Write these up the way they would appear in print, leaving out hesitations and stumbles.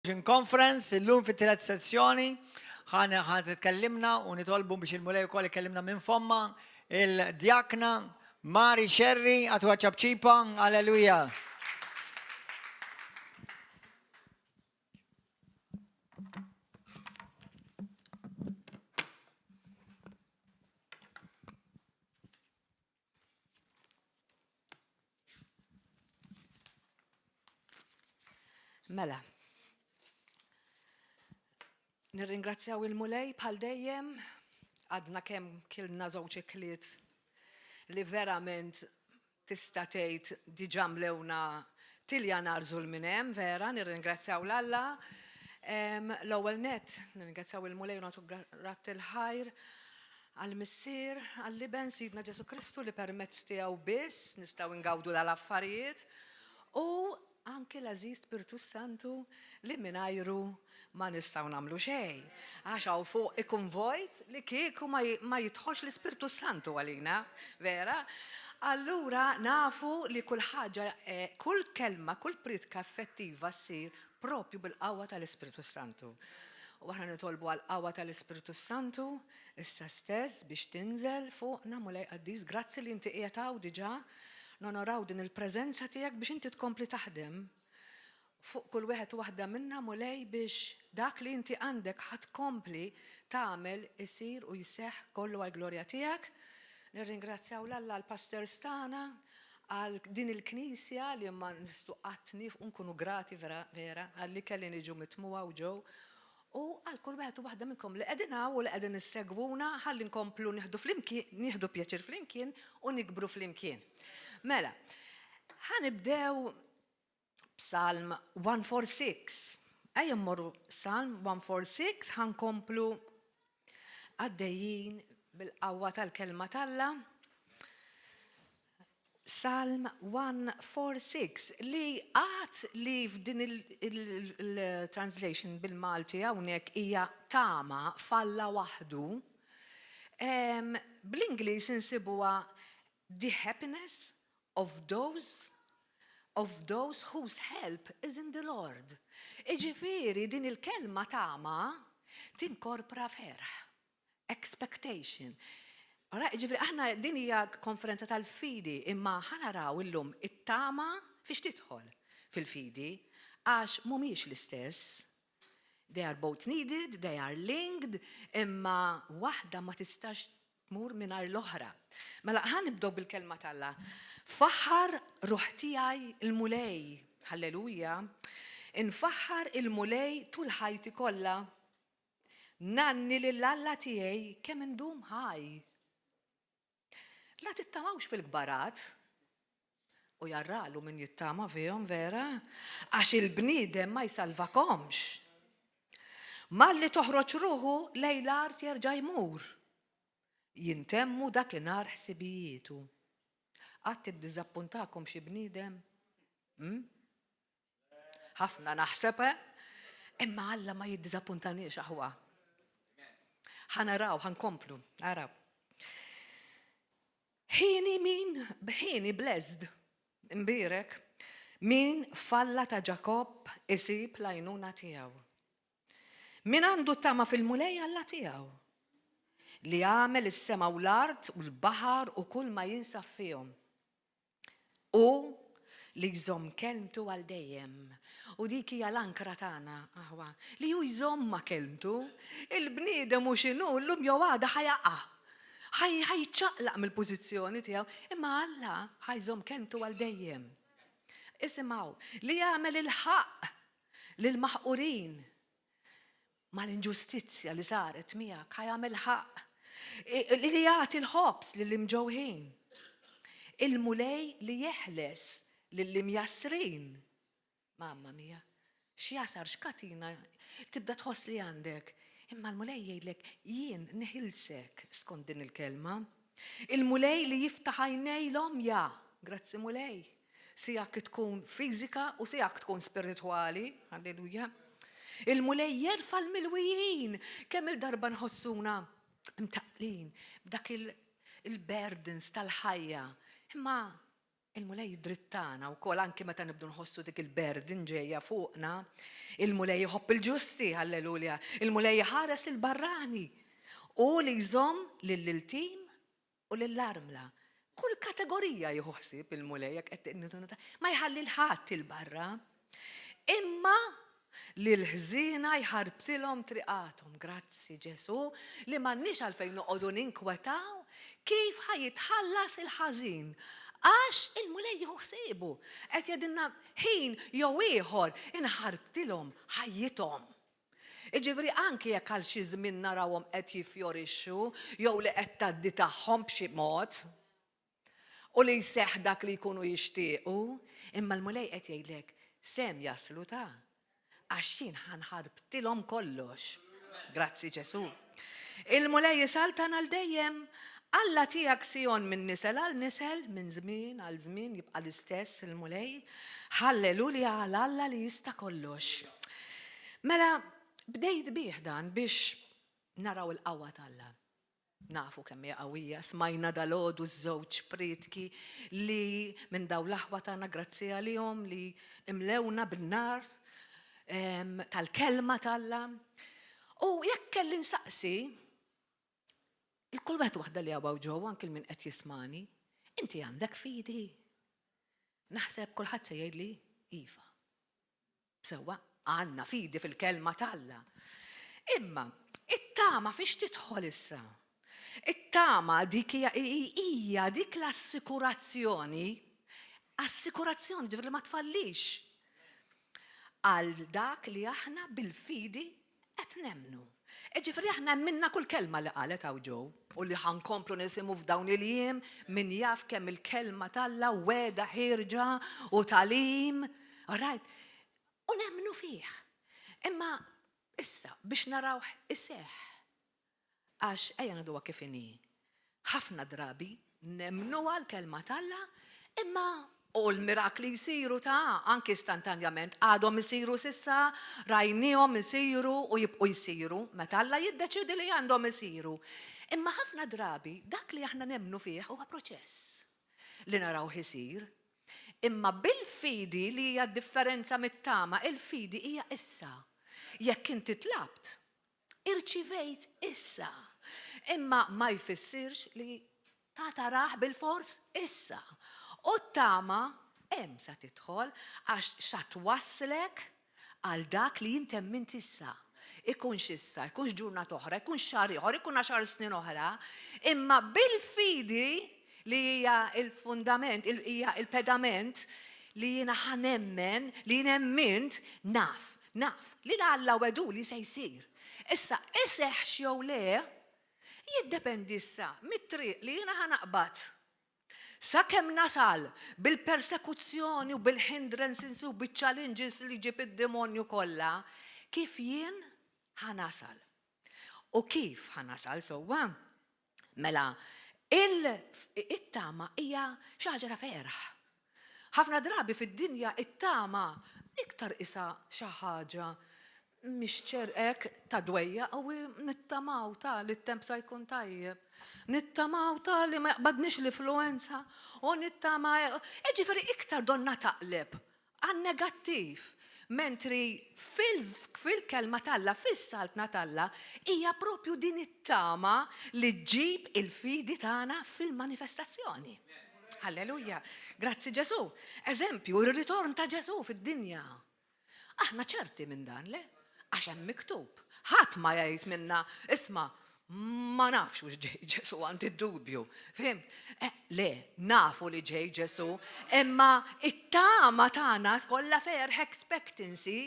Conference, illum fit-tielet sessjoni, ħan titkellimna u nitolbu biex il-Mulej ukoll ikellimna minn fomma il-djakna Mari Sherry għatwa ċabċipa, alleluja. Mela. Nirringrazzjaw il-Mulej bħal dejjem għadna kemm kilna żewġ ikliet li verament tista' tgħid diġà mlewna tilja narżul minn hemm, vera, nirringrazzjaw l-Alla. L-ewwel nett, nirringrazzjaw il-Mulej u nagħtu ratt il-ħajr għall-Missier, għall-Iben Sidna Ġesù Kristu li permezz tiegħu biss nistgħu ngawdu dal-affarijiet u anki l-għażiż Spirtu Santu li mingħajru ma nistgħu nagħmlu xejn. Għax hawn fuq ikun vojt li kieku ma jidħolx l-Ispirtu Santu għalina, vera? Allura nafu li kull ħaġa, eh, kull kelma, kull priedka effettiva ssir propju bil-qawwa tal-Ispirtu Santu. U aħna nitolbu għall-qawwa tal-Ispirtu Santu issa stess biex tinżel fuqna Mulej Qaddis. Grazzi li inti qiegħed hawn diġà nonoraw din il-preżenza tiegħek biex inti tkompli taħdem fuq kull wieħed u waħda minna Mulej biex dak li inti għandek ħa tkompli tagħmel isir u jseħħ kollu għall-glorja tiegħek. Nirringrazzjaw 'l Alla għall-pastors tagħna, għal din il-knisja li ma nistgħu qatt niefqu nkunu grati vera vera għall-ikel li niġu mitmugħa u ġew u għal kull wieħed u waħda minnkom li qegħdin hawn u li qegħdin issegwuna ħalli nkomplu nieħdu flimkien nieħdu pjaċir flimkien u nikbru flimkien. Mela, ħa nibdew Psalm 146. Ejja mmorru Psalm 146 ħa nkomplu għaddejjin bil-qawwa tal-kelma t'Alla. Psalm 146 li għad li f'din il-translation bil-Malti hawnhekk hija tama f'Alla waħdu. Bl-Ingliż insibuha the happiness of those of those whose help is in the Lord. Iġifieri din il-kelma tama tinkorpra ferħ, expectation. Ġifieri aħna din hija konferenza tal-fidi imma ħa naraw illum it-tama fiex tidħol fil-fidi għax mhumiex l-istess. They are both needed, they are linked, imma waħda ma tistax tmur mingħajr l-oħra. Mela ħa nibdew bil-kelma t'Alla. Faħħar ruħ tiegħi l-Mulej. Halleluja. Infaħħar il-Mulej tul ħajti kollha. Ngħanni lil Alla tiegħi kemm indum ħaj. La tittamawx fil-kbarat, u jarralu min jittama fihom vera, għax il-bniedem ma jsalvakomx. Malli toħroġ ruħu lejn l-art jerġa' jmur. Jintemmu dakinhar ħsibijietu. Qatt iddiżappuntakom xi bniedem? Hmm? Ħafna naħseb, eh? Imma Alla ma jiddiżappuntaniex aħwa. Ħa naraw, ħa nkomplu, araw. Ħieni min, b'ħieni blessed, imbierek, min f'Alla ta' Ġakobb isib l-għajnuna tiegħu. Min għandu t-tama fil-Mulej Alla tiegħu, li għamel is-sema u l-art u l-baħar u kull ma jinsab fihom. Hu li jżomm kelmtu għal dejjem. U dik hija l-ankra tagħna, aħwa, li hu jżomm ma' kelmtu. Il-bniedem hu x'inhu, llum jew għada ħa jaqa'. Ħa jiċċaqlaq mill-pożizzjoni tiegħu, imma Alla ħa jżomm kelmtu għal dejjem. Isimgħu, li jagħmel il-ħaqq lill-maħqurin mal-inġustizzja li saret miegħek, ħa jagħmel ħaqq. Li jagħti l-ħobż lill-imġewħin. Il-Mulej li jeħles lill-imjassrin. Mamma mia, x'jasar, x'katina tibda tħoss li għandek. Imma l-Mulej jgħidlek jien neħilsek skont din il-kelma. Il-Mulej li jiftaħ għajnej l-għomja. Grazzi Mulej. Sijak tkun fiżika u sijak tkun spiritwali. Alleluja. Il-Mulej jerfa' l-milwijin. Kemm il-darba nħossuna mtaqqlin b'dak il-burdens tal-ħajja. Imma. Il-Mulej jiddrittana wkoll anki meta nibdu nħossu dik il-burden ġejja fuqna. Il-Mulej iħobb il-ġusti, halleluja. Il-Mulej iħares lill-barrani u li jżomm lill-iltim u lill-armla. Kull kategorija jieħu ħsieb il-Mulej jekk qed ma jħalli l-ħadd il-barra. Imma Lill-ħżiena jħarbtilhom triqathom. Grazzi Ġesù li m'għandniex għalfejn noqogħdu ninkwetaw kif ħa jitħallas il-ħażin. Għax il-Mulej jieħu ħsiebu. Qed jgħidilna ħin jew ieħor inħarbtilhom ħajjithom. Jiġifieri anki jekk għal xi żmien narawhom qed jiffjorixxu jew li qed tgħaddi tagħhom b'xi mod, U li jseħħ dak li jkunu jixtiequ, imma l-Mulej qed jgħidlek, sehem jaslu ta' għax jien ħa nħarbtilhom kollox. Grazzi Ġesù. Il-Mulej isaltan għal dejjem, Alla tiegħek Sijon minn nisel għal nisel, minn żmien għal żmien jibqa' l-istess il-Mulej. Ħallelulja għal Alla li jista' kollox. Mela, bdejt bih dan biex naraw il-qawwa t'Alla. Nafu kemm hija qawwija, smajna dalgħodu żewġ prietki li minn dawn l-aħwa tagħna grazzi għalihom li imlewna bin-nar tal-kelma t'Alla. U jekk kelli nsaqsi, il-kull wieħed waħda li hawn ġewwa anki min qed jismani, inti għandek fidi? Naħseb kulħadd se jgħidli iva. Sewwa, għandna fidi fil-kelma t'Alla. Imma, it-tama fiex tidħol issa? It-tama dik hija dik l-assikurazzjoni, assikurazzjoni ġifieri ma tfallix għal dak li aħna bil-fidi qed nemmnu. Jiġifieri aħna emminna kull kelma li qalet hawn ġew u li ħa nkomplu nisimgħu f'dawn il-jiem min jaf kemm il-kelma t'Alla wegħda ħierġa u tagħlim. All right? U nemmnu fih. Imma issa biex narawh iseħħ. Għax ejja ngħiduha kif inhi. Ħafna drabi nemmnuha l-kelma t'Alla, imma u l-mirakli jsiru ta' anki istantanjament għadhom isiru s'issa, rajniehom isiru u jibqgħu jsiru meta Alla jiddeċiedi li għandhom isiru. Imma ħafna drabi dak li aħna nemmnu fih huwa proċess li narawh isir. Imma bil-fidi li hija d-differenza mit-tama, il-fidi hija issa. Jekk inti tlabt, Irċivejt issa. Imma ma jfissirx li ta' tarah bilfors issa. U t-tama hemm sa tidħol għax xa twasslek għal dak li int emmint issa. Ikunx issa, ikunx ġurnata oħra, ikunx xahar ieħor, ikun għaxar snin oħra, imma bil-fidi li hija l-fundament, hija l-pedament li jiena ħa nemmen, li jien emmint, naf Naf li la Alla wegħduli se jsir. Issa, iseħħx jew le, jiddependi issa mit-triq li jiena ħa naqbad. Sakemm nasal bil-persekuzzjoni u bil-hindrances u biċ-challenges li jġib id-demonju kollha, kif jien ħa nasal. U kif ħa nasal sewwa? Mela, it-tama hija xi ħaġa ta' ferħ. Ħafna drabi fid-dinja it-tama iktar qisha xi ħaġa mhix ċerqek ta' dwejjaq u nittamaw ta' li t-temp sa jkun tajjeb. Nittamaw ta' li ma jaqbadniex l-influenza u nittama jiġifieri iktar donna taqleb għan-negattiv, mentri fil-Kelma t'Alla, fis-Saltna t'Alla, hija proprju din it-tama li ġġib il-fidi tagħna fil-manifestazzjoni. Halleluja! Grazzi Ġesù! Eżempju, ir-ritorn ta' Ġesù fid-dinja. Aħna ċerti minn dan, le? Għax hemm miktub. Ħadd ma jgħid minna, isma' ma nafx hux ġej Ġesù għandi dubju. Fhimt? Eh, le, nafu li ġej Ġesù, imma it-tama tagħna kollha ferħ expectancy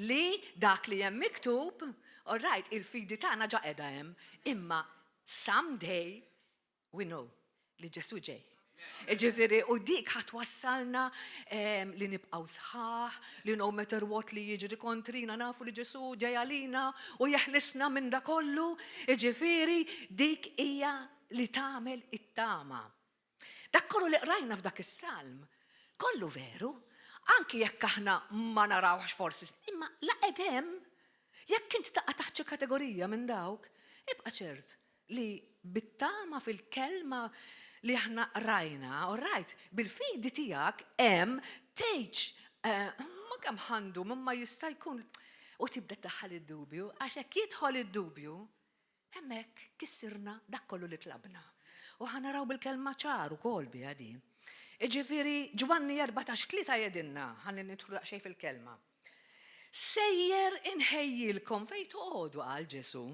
li dak li hemm miktub, all right, il-fidi tagħna ġa qiegħda hemm, imma someday We know li Ġesù ġej. Ġifieri, u dik ħa twassalna li nibqgħu sħaħ, li no matter what li jiġri kontrina nafu li Ġesù ġej għalina u jeħlisna minn da kollu. Ġifieri, dik hija li tagħmel it-tama. Dak kollu li qrajna f'dak is-salm, kollu veru, anki jekk aħna ma narawx forsi, imma la qed hemm, jekk int taqa' taħt xi kategorija minn dawk, ibqa' ċert li bit-tama fil-kelma li aħna rajna, all right, bil-fidi tiegħek hemm tgħidx eh, ma kemm ħandu ma jista' jkun u tibda tdaħħal id-dubju, għax hekk jidħol id-dubju, hemmhekk kissirna dak kollu li tlabna. U ħa naraw bil-kelma ċar ukoll biha din. Iġifieri Ġwanni 14:3 jgħidilna, ħalli nidħlu daqsxejn fil-kelma. Sejjer inħejjilkom fejn toqogħdu qal Ġesù.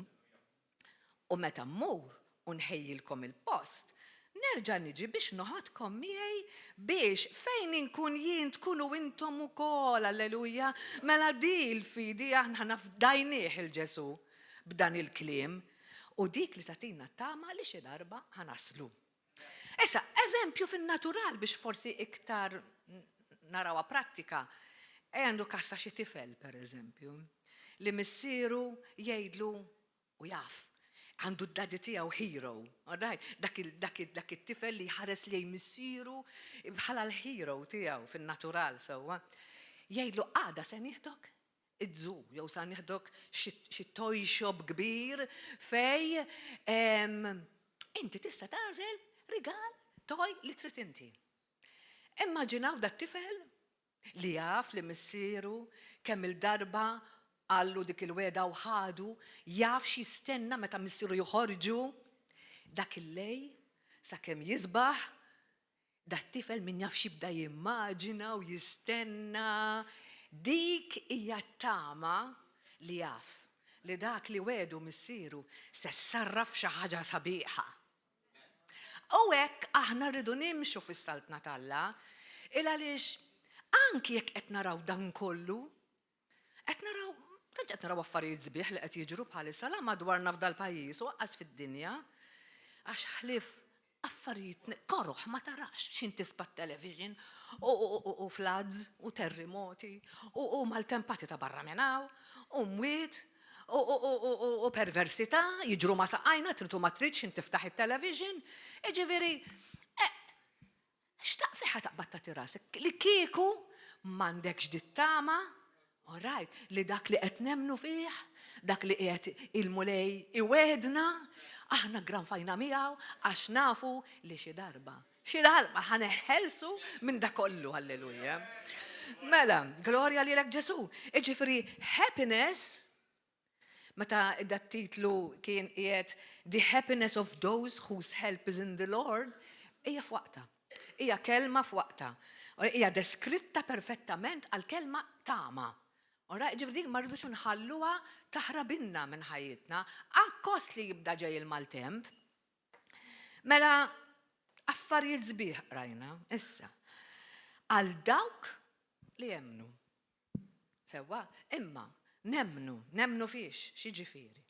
U meta mmur u nħejjilkom il-post, nerġa' niġi biex noħodkom miegħi biex fejn inkun jien tkunu intom ukoll, alleluja. Mela di l-fidi aħna nafdajnieh il Ġesù b'dan il-kliem u dik li tagħtina t-tama li xi darba ħa naslu. Issa, eżempju fin-natural biex forsi iktar narawha prattika, e għandu kassa xi tifel, per eżempju, li missieru jgħidlu u jaf, għandu d-daddy tiegħu hero, alright? Dak dak it-tifel li jħares lejn missieru bħala l-hero tiegħu fin-natural sewwa. Jgħidlu għada se nieħdok iż-zoo jew sa nieħdok xi toy shop kbir fej inti tista' tagħżel rigal toy li trid inti. Immaġinaw dat-tifel li jaf li missieru kemm il-darba qallu dik il-wegħda u ħadu, jaf x'jistenna meta missieru joħorġu dak il-lejl sakemm jisbaħ Dat-tifel min jaf x'jibda jimmaġina u jistenna. Dik hija t-tama li jaf li dak li wegħdu missieru se ssarraf f'xi ħaġa sabiħa. U hekk aħna rridu nimxu fis-Saltna t'Alla, il għaliex anki jekk qed naraw dan kollu, Qed naraw, tant qed naraw affarijiet sbieħ li qed jiġru bħalissa la madwarna f'dal-pajjiż u aqqas fid-dinja, għax ħlief affarijiet koroh ma tarax x'ħin tisma' t-television u floods u terrimoti u maltempati ta' barra minn hawn u mwiet u perversità jiġru ma' saqajna trid u ma tridx x'ħin tiftaħ it-television. Jiġifieri, X'taq fih ħa taqbad tagħti rasek? Li kieku m'għandekx dit-tama, all right, li dak li qed nemmnu fih, dak li qiegħed il-Mulej iwegħedna, aħna ggranfajna miegħu għax nafu li xi darba, xi darba ħa neħelsu minn dak kollu, halleluja. Mela, glorja lilek Ġesù. Iġifieri happiness Meta dat-titlu kien qiegħed The Happiness of Those Whose Help is in the Lord, hija f'waqtha. Hija kelma f'waqtha. Hija deskritta perfettament għall-kelma tama. Ora, ġifieri dik ma rridux nħalluha taħrabilna minn ħajjitna, akkost li jibda ġej il-maltemp. Mela, affarijiet sbieħ qrajna, issa. Għal dawk li jemmnu. Sewwa, imma nemmnu, nemmnu fiex, x'jiġifieri?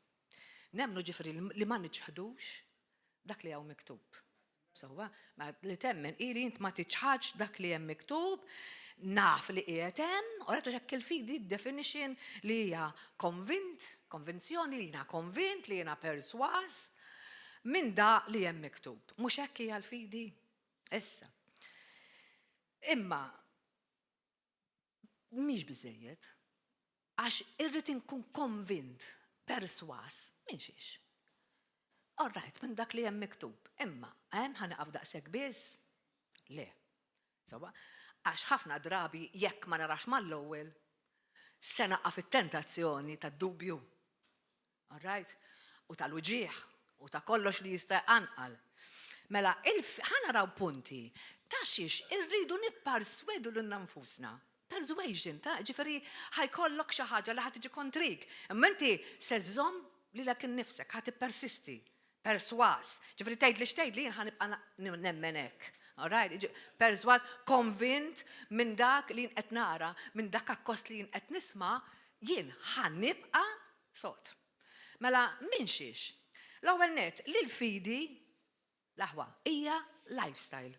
Nemmnu ġifieri li ma niċħdux dak li hawn miktub. Sewwa, ma li temmen hi li int ma tiċħadx dak li hemm miktub, naf li qiegħed hemm, u rajtu x'hekk il-fidi definition li hija konvint, konvinzjoni li jiena konvint, li jiena persważ minn da li hemm miktub. Mhux hekk hija l-fidi? Issa. Imma Mhix biżżejjed. Għax irrid inkun konvint, persważ, minn xiex? All right, minn dak li hemm miktub. Imma hemm ħa nieqaf daqshekk biss? Le. Sewwa? Għax ħafna drabi jekk ma narax mal-ewwel, se naqa' fit-tentazzjoni tad-dubju. All right? U tal-uġigħ u ta' kollox li jista' jqanqal. Mela, ħa naraw punti ta' xiex irridu nipparswedu lilna nfusna. Persuasion, ta' ġifieri ħa jkollok xi ħaġa li ħa tiġi kontrik. Imma inti se żżomm lilek innifsek, ħa tippersisti. Persważ. Ġifieri tgħidli x'tgħidli jien ħa nibqa' nemmen hekk. All right? Persważ, konvint minn dak li jien qed nara, minn dak akkost li jien qed nisma', jien ħa nibqa' sod. Mela, minn xiex? L-ewwel nett, li l-fidi, l-aħwa, hija lifestyle.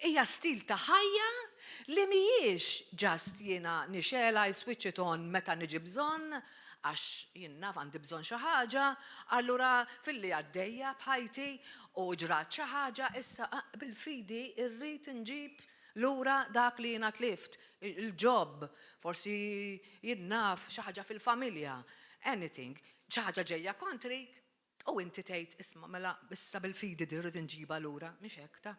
Hija stil ta' ħajja li mhijiex just jiena nixgħelha, I switch it on meta niġi bżonn, għax jien naf għandi bżonn xi ħaġa, allura filli għaddejja b'ħajti u ġrat xi ħaġa, issa bil-fidi rrid inġib lura dak li jiena tlift, il-job, forsi jien naf xi ħaġa fil-familja, anything, xi ħaġa ġejja kontrik. U inti tgħid isma' mela issa bil-fidi di rrid inġibha lura, mhix hekk ta'.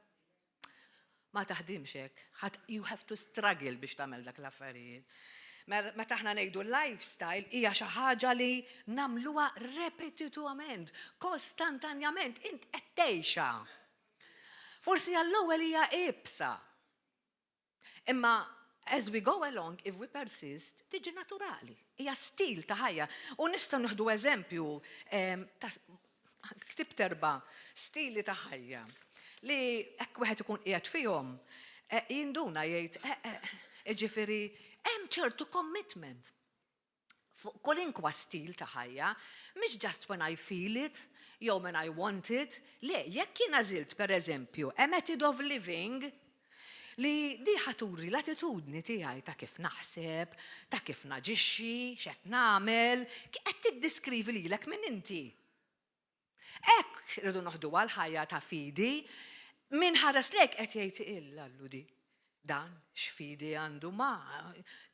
Ma taħdimx hekk. You have to struggle biex tagħmel dak l-affarijiet. Meta aħna ngħidu lifestyle hija xi ħaġa li nagħmluha repetitament, kostantanjament, int qed tgħixha. Forsi għall-ewwel hija iebsa. Imma as we go along, if we persist, tiġi naturali. Hija stil ta' ħajja. U nistgħu nieħdu eżempju ta' ktibt erba' stili ta' ħajja li hekk wieħed ikun qiegħed fihom eh, jinduna jgħid eh, eh, ġifieri hemm ċertu commitment fuq kwalinkwa stil ta' ħajja, mhix just when I feel it, jew when I want it, le, jekk jien għażilt per eżempju a method of living li di ħa turi l-attitudni tiegħi ta' kif naħseb, ta' kif naġixxi, x'qed nagħmel, qed tiddiskrivi lilek minn inti. Hekk rridu noħdu għal ħajja ta' fidi, min ħares lejk qed jgħid illallu di. Dan x'fidi għandu ma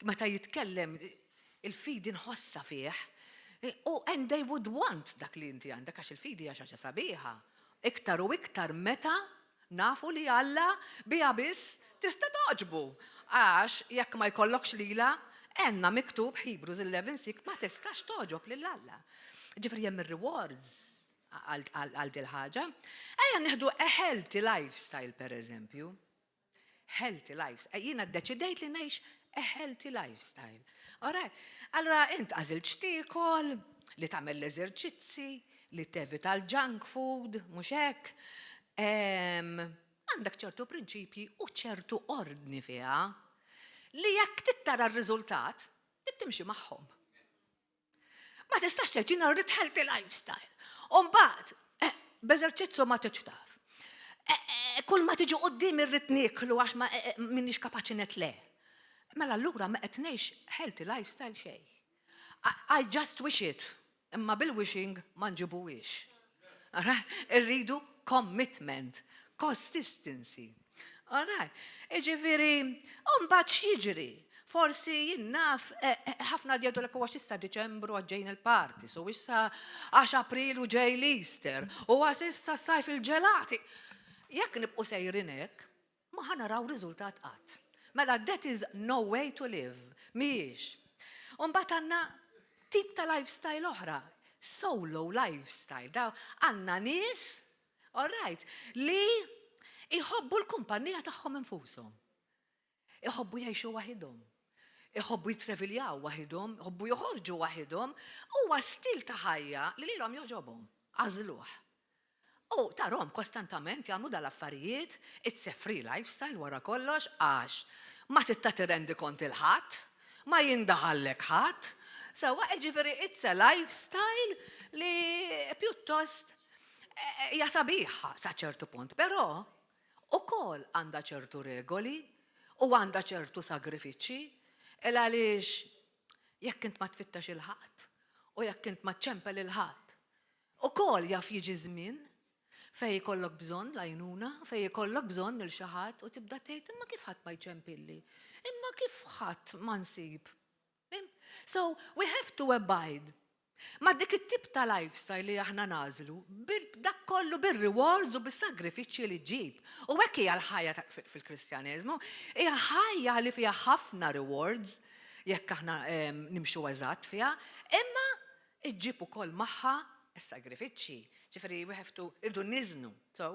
meta jitkellem il-fidi nħossa fih. U and they would want dak li inti għandek għax il-fidi hija xi ħaġa sabiħa. Iktar u iktar meta nafu li Alla biha biss tista' togħġbu. Għax jekk ma jkollokx lila, għandna miktub Hebrews 11:6 ma tistax togħġob lil Alla. Ġifieri hemm ir-rewards għal dil ħaġa. Ejja nieħdu a healthy lifestyle per eżempju. Healthy lifestyle. Jiena ddeċidejt li ngħix a healthy lifestyle. Alright. Allora int għażilt x'tiekol, li tagħmel l-eżerċizzi, li tevita l-junk food, mhux hekk. Għandek ċertu prinċipji u ċertu ordni fiha li jekk trid tara r-riżultat, timxi magħhom. Ma tistax tgħid jiena rrid healthy lifestyle. U mbagħad, b'eżerċizzju ma tridx taf. Kull ma tiġi quddiem irrid nieklu għax ma minix kapaċi ngħid le. Mela allura ma qed ngħix healthy lifestyle xejn. I just wish it. Imma bil-wishing ma nġibuhiex. Irridu commitment, consistency. Alright. Iġifieri, mbagħad x'jiġri? Forsi jien naf, ħafna jgħidu l għax issa Diċembru ġejn il-party, so issa għax April u ġej l-Easter, u għax issa sajf il-ġelati. Jekk nibqu sejrin hekk, ma ħa naraw riżultat qatt. Mela that is no way to live. Mhijiex. Umbagħad għandna tip ta' lifestyle oħra, solo lifestyle. Daw għandna nies, all right, li jħobbu l-kumpanija tagħhom infushom. Iħobbu jgħixu waħidhom. Iħobbu jitreviljaw waħidhom, iħobbu joħorġu waħidhom. Huwa stil ta' ħajja li lilhom jogħġobhom. Għażluh. U tarahom kostantament jagħmlu dal-affarijiet, it's a free lifestyle wara kollox, għax ma trid tirrendi kont lil ħadd, ma jindaħallek ħadd. Sewwa, ġifieri it's a lifestyle li pjuttost hija sabiħa sa ċertu punt, però ukoll għandha ċertu regoli u għandha ċertu sagrifiċċji, il għaliex jekk int ma tfittax lil ħadd u jekk int ma ċempel lil ħadd, ukoll jaf jiġi żmien fej ikollok bżonn l-għajnuna, fej ikollok bżonn lil xi ħadd u tibda tgħid imma kif ħadd ma jċempilli, imma kif ħadd ma nsib. So we have to abide ma dik it-tip ta' lifestyle li aħna nagħżlu, dak kollu bil-rewards u bil-sagrifiċċji li ġib. U hekk hija l-ħajja fil-Kristjaneżmu, hija ħajja li fiha ħafna rewards jekk aħna nimxu eżatt fiha, imma iġġib ukoll magħha s-sagrifiċċji. Ġifieri we have to irdu niżnu. So,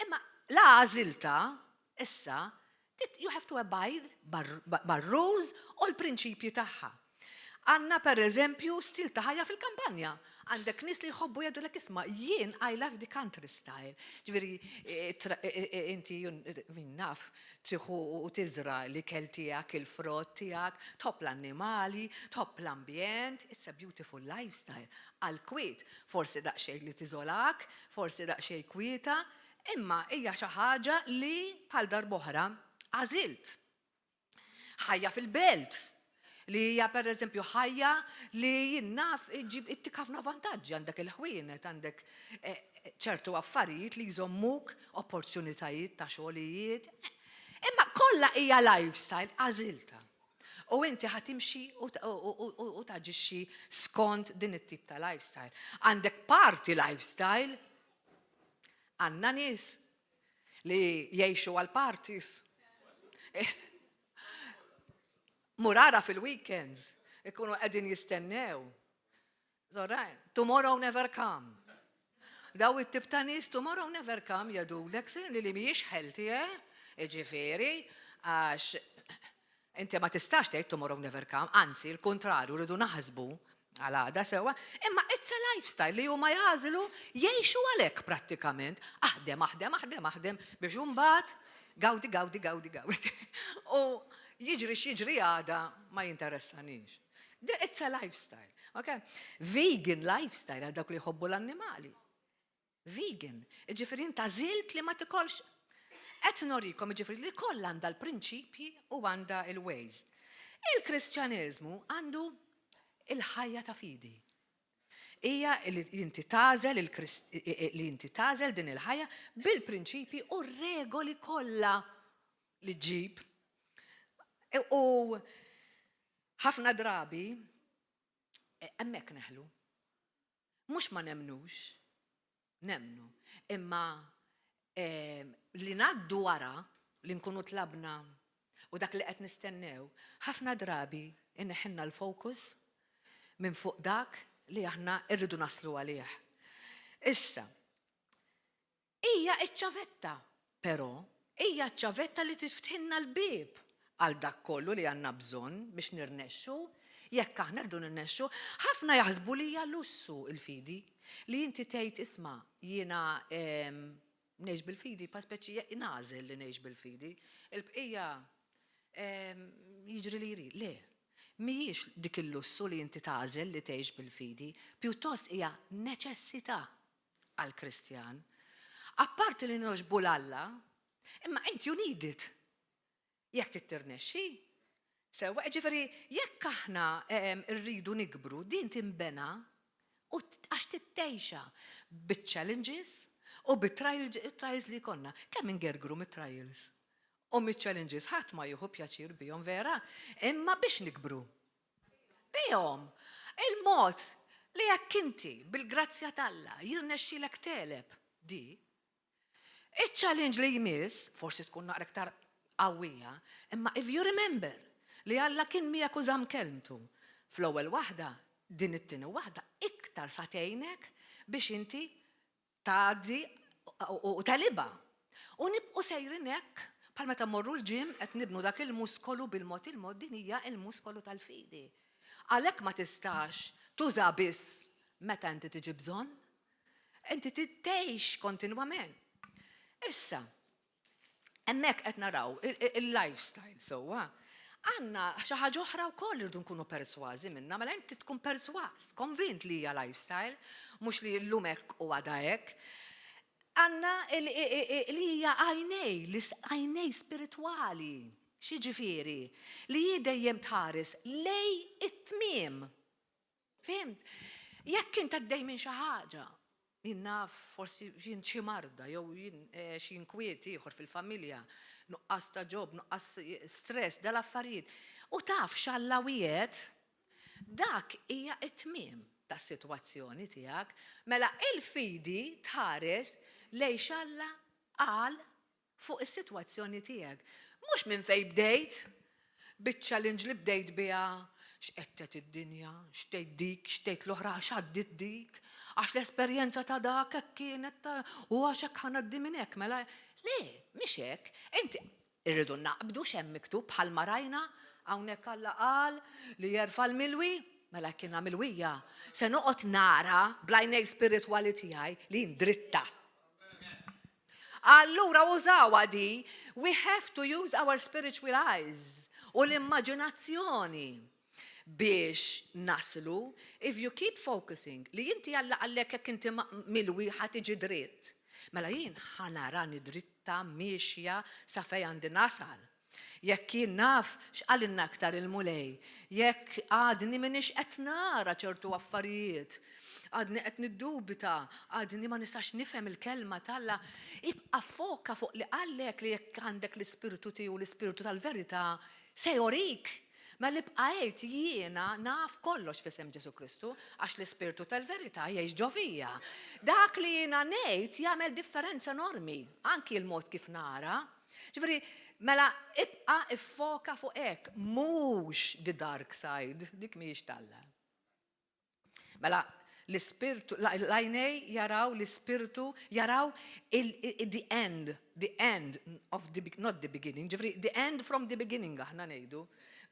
imma la għażilta issa you have to abide bar-rules u l-prinċipji tagħha. Għandna per eżempju stil ta' ħajja fil-kampanja. Għandek nies li jħobbu jgħidu isma' jien I love the country style. Ġifieri inti min naf tieħu u tiżra l-ikel tiegħek, il-frott tiegħek, tħobb l-annimali, tħobb l-ambjent, it's a beautiful lifestyle. Għal-kwiet, forsi daqsxejn li tiżolak, forsi daqsxejn kwieta, imma hija xi ħaġa li bħal darb'oħra għażilt. Ħajja fil-belt, li hija per eżempju ħajja li jien naf iġib ittik ħafna vantaġġi għandek il-ħwienet, għandek ċertu affarijiet li jżommuk opportunitajiet ta' xogħlijiet. Imma kollha hija lifestyle għażilta. U inti ħa timxi u taġixxi. taġixxi skont din it-tip ta' lifestyle. Għandek party lifestyle, għandna nies li jgħixu għal parties. Mur ara fil-weekends, ikunu qegħdin jistennew. Alright, tomorrow never come. Daw it-tip ta' nies tomorrow never come jgħidulek li li mhijiex healthy, eh? Ġifieri, għax inti ma tistax tgħid tomorrow never come, anzi il-kontrarju rridu naħsbu għal għada sewwa, imma it's a lifestyle li huma jagħżlu jgħixu għalhekk prattikament. Aħdem, aħdem, aħdem, aħdem biex imbagħad gawdi, gawdi, gawdi, gawdi. U jiġri x'jiġri għada ma jinteressanix. It's a lifestyle. Okay? Vegan lifestyle għal dawk li jħobbu l-annimali. Vegan. Ġifieri inta għażilt li ma tikolx. Qed norikom ġifieri li kollha għandha l-prinċipji u għandha il-ways. Il-Kristjaneżmu għandu il-ħajja ta' fidi. Hija li inti tagħżel li inti tagħżel din il-ħajja bil-prinċipji u regoli kollha li ġib. U ħafna drabi hemmhekk neħlu. Mhux ma nemnux, nemnu, imma li ngħaddu wara li nkunu tlabna u dak li qed nistennew, ħafna drabi inneħħinna l-fokus minn fuq dak li aħna rridu naslu għalih. Issa, hija iċ-ċavetta, però, hija ċ-ċavetta li tiftħilna l-bib għal dak kollu li għandna bżonn biex nirnexxu, jekk aħna rridu nirnexxu, ħafna jaħsbu li hija lussu il-fidi, li inti tgħid isma' jiena ngħix bil-fidi, pa speċi nagħżel li ngħix bil-fidi. Il-bqija jiġri li jrid. Le, mhijiex dik il-lussu li inti tagħżel li tgħix bil-fidi, pjuttost hija neċessità għal-Kristjan. Apparti li nogħġbu 'l Alla, imma inti you need it. Jekk trid tirnexxi. Sewwa, ġifieri, jekk aħna rridu nikbru, din timbena u għax tittejxa bit-challenges u bit-trials li konna. Kemm ingergru mit-trials? U mit-challenges ħadd ma jieħu pjaċir bihom vera, imma biex nikbru. Bihom. Il-mod li jekk inti bil-grazzja t'Alla jirnexxilek tegħleb di, il-challenge li jmiss, forsi tkun naqra iktar qawwija, imma if you remember li Alla kien miegħek u żamm kelmtu, fl-ewwel waħda, din it-tieni waħda iktar sa tgħinek biex inti tgħaddi u tegħlibha. U nibqu sejrin hekk bħal meta morru l-gym qed nibnu dak il-muskolu bil-mod il-mod din hija il-muskolu tal-fidi. Għalhekk ma tistax tuża biss meta inti tiġi bżonn. Inti tgħix kontinwament. Issa, hemmhekk qed naraw il-lifestyle sewwa. Għandna xi ħaġa oħra wkoll irridu nkunu persważi minna, mela inti tkun perswas, konvint li hija lifestyle, mhux li llum hekk u għada hekk. Għandna li hija għajnej, li għajnej spiritwali, x'jiġifieri, li hi dejjem tħares lejn it-tmiem. Fhimt? Jekk int għaddej minn xi ħaġa, jien naf forsi jien xi marda jew jien xi inkwiet ieħor fil-familja, nuqqas ta' job, nuqqas stress, dal-affarijiet. U taf x'Alla wiegħed, dak hija it-tmiem tas-sitwazzjoni tiegħek. Mela il-fidi tħares lejn x'Alla qal fuq is-sitwazzjoni tiegħek. Mhux minn fejn bdejt, biċ-challenge li bdejt biha, x'qed id-dinja, x'tgħid dik, x'tgħid l-oħra, x'għaddit dik, għax l-esperjenza ta' dak hekk kienet ta' u għax hekk ħa ngħaddi minn hekk, mela le, mhix hekk. Inti irridu naqbdu x'hemm miktub bħalma rajna hawnhekk Alla qal li jerfa' l-milwi, mela kiena milwija. Se noqgħod nara bl-għajnej spiritwali tiegħi li dritta. Allura użawha di, we have to use our spiritual eyes u l-immaġinazzjoni biex naslu, if you keep focusing, li inti Alla qallek jekk inti milwi ħa tiġi dritt. Mela jien ħa narani dritta miexja sa fej għandi nasal. Jekk jien naf x'qalinna aktar il-Mulej, jekk għadni m'iniex qed nara ċertu affarijiet, għadni qed niddubita, għadni ma nistax nifhem il-kelma t'Alla, ibqa' ffoka fuq li qallek li jekk għandek l-ispirtu tiegħu, l-ispirtu tal-verità, se jorik. Mela ibqa' għid jiena naf kollox f'isem Ġesù Kristu għax l-Ispirtu tal-verità jgħix ġo fija. Dak li jiena ngħid jagħmel differenza enormi, anki l-mod kif nara. Ġifieri, mela ibqa' iffoka fuq hekk, mhux the dark side, dik mhijiex t'Alla. Mela, l-ispirtu, l-għajnej jaraw l-ispirtu, jaraw the end, the end of the, not the beginning, ġifri, the end from the beginning aħna ngħidu.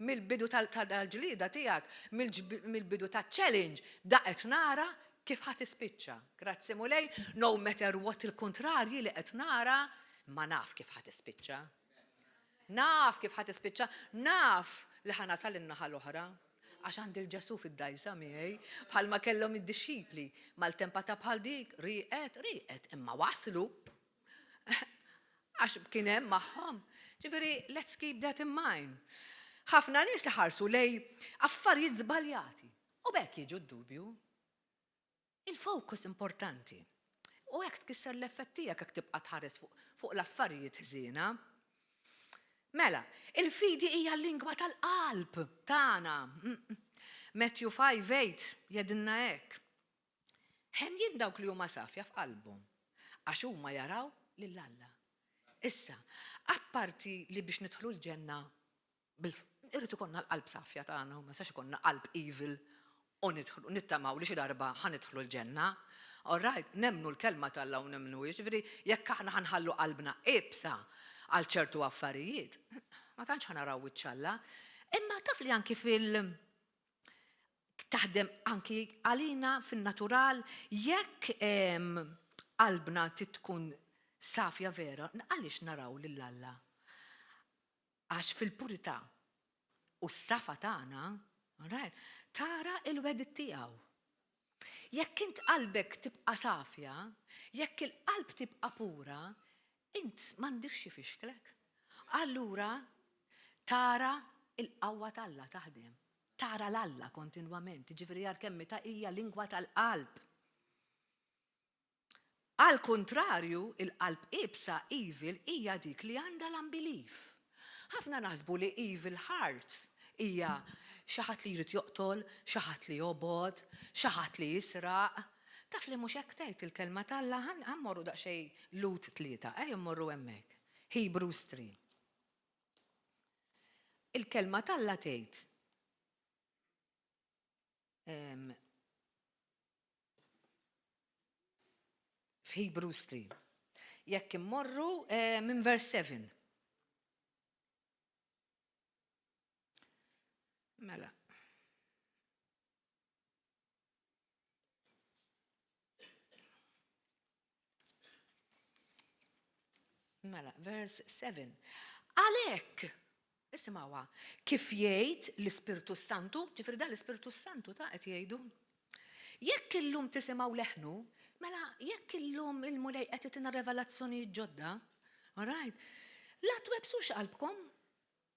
Mill-bidu tal-ġlieda tiegħek, mill-bidu tal-challenge, da qed nara kif ħa tispiċċa. Grazzi Mulej, no matter what il-kontrarji li qed nara, ma naf kif ħa tispiċċa. Naf kif ħa tispiċċa, naf li ħa nasal in-naħa l-oħra. Għax għandi l-Ġesù fid-dgħajsa miegħi, bħalma kellhom id-dixxipli. Maltempata bħal dik, rieqed, rieqed, imma waslu. Għax kien hemm magħhom. Ġifieri, let's keep that in mind. Ħafna nies iħarsu lej affarijiet żbaljati u b'hekk jiġu d-dubju. Il-focus importanti. U hekk tkisser l-effett tiegħek jekk tibqa' tħares fuq l-affarijiet ħżiena. Mela, il-fidi hija l-lingwa tal-qalb tagħna. Matthew 5:8 jgħidilna hekk. Henjin dawk li huma safja f'qalbhom, għax huma jaraw lil Alla. Issa, apparti li biex nidħlu l-ġenna Irrid ikollna l-qalb safja tagħna, ma sax ikollna qalb evil u nidħlu nittamaw li xi darba ħa nidħlu l-ġenna. All right, nemmnu l-kelma t'Alla u nemmnu, jiġifieri jekk aħna ħa nħallu qalbna iebsa għal ċertu affarijiet, ma tantx ħa naraw wiċċ Alla. Imma taf li anki fil- taħdem anki għalina fin-natural jekk qalbna tkun safja vera, għaliex naraw lil Alla? Għax fil-purità u s-safa tagħna, alright, tara il-wegħdiet tiegħu. Jekk int qalbek tibqa' safja, jekk il-qalb tibqa' pura, int m'għandekx xi fixklek. Allura tara il-qawwa t'Alla taħdem. Tara l-Alla kontinwament, jiġifieri għal kemm hija lingwa tal-qalb. Għall-kuntrarju, il-qalb iebsa, evil, hija dik li għandha l-unbelief. Ħafna naħsbu li evil heart hija xi ħadd li jrid joqtol, xi ħadd li jobgħod, xi ħadd li jisraq. Taf li mhux hekk tgħid il-Kelma t'Alla? Ħa mmorru daqsxejn Lhud 3, ejja mmorru hemmhekk. Hebrews 3. Il-Kelma t'Alla tgħid F'Hebrews 3. Jekk immorru eh, minn vers 7. Mela. Mela, vers 7. Għalhekk, isimgħuha, kif jgħid l-Ispirtu Santu, ġifieri dan l-Ispirtu Santu ta' qed jgħidu. Jekk illum tisimgħu leħnu, mela jekk illum il-Mulej qed itina revelazzjonijiet ġodda, all right, la twebsux qalbkom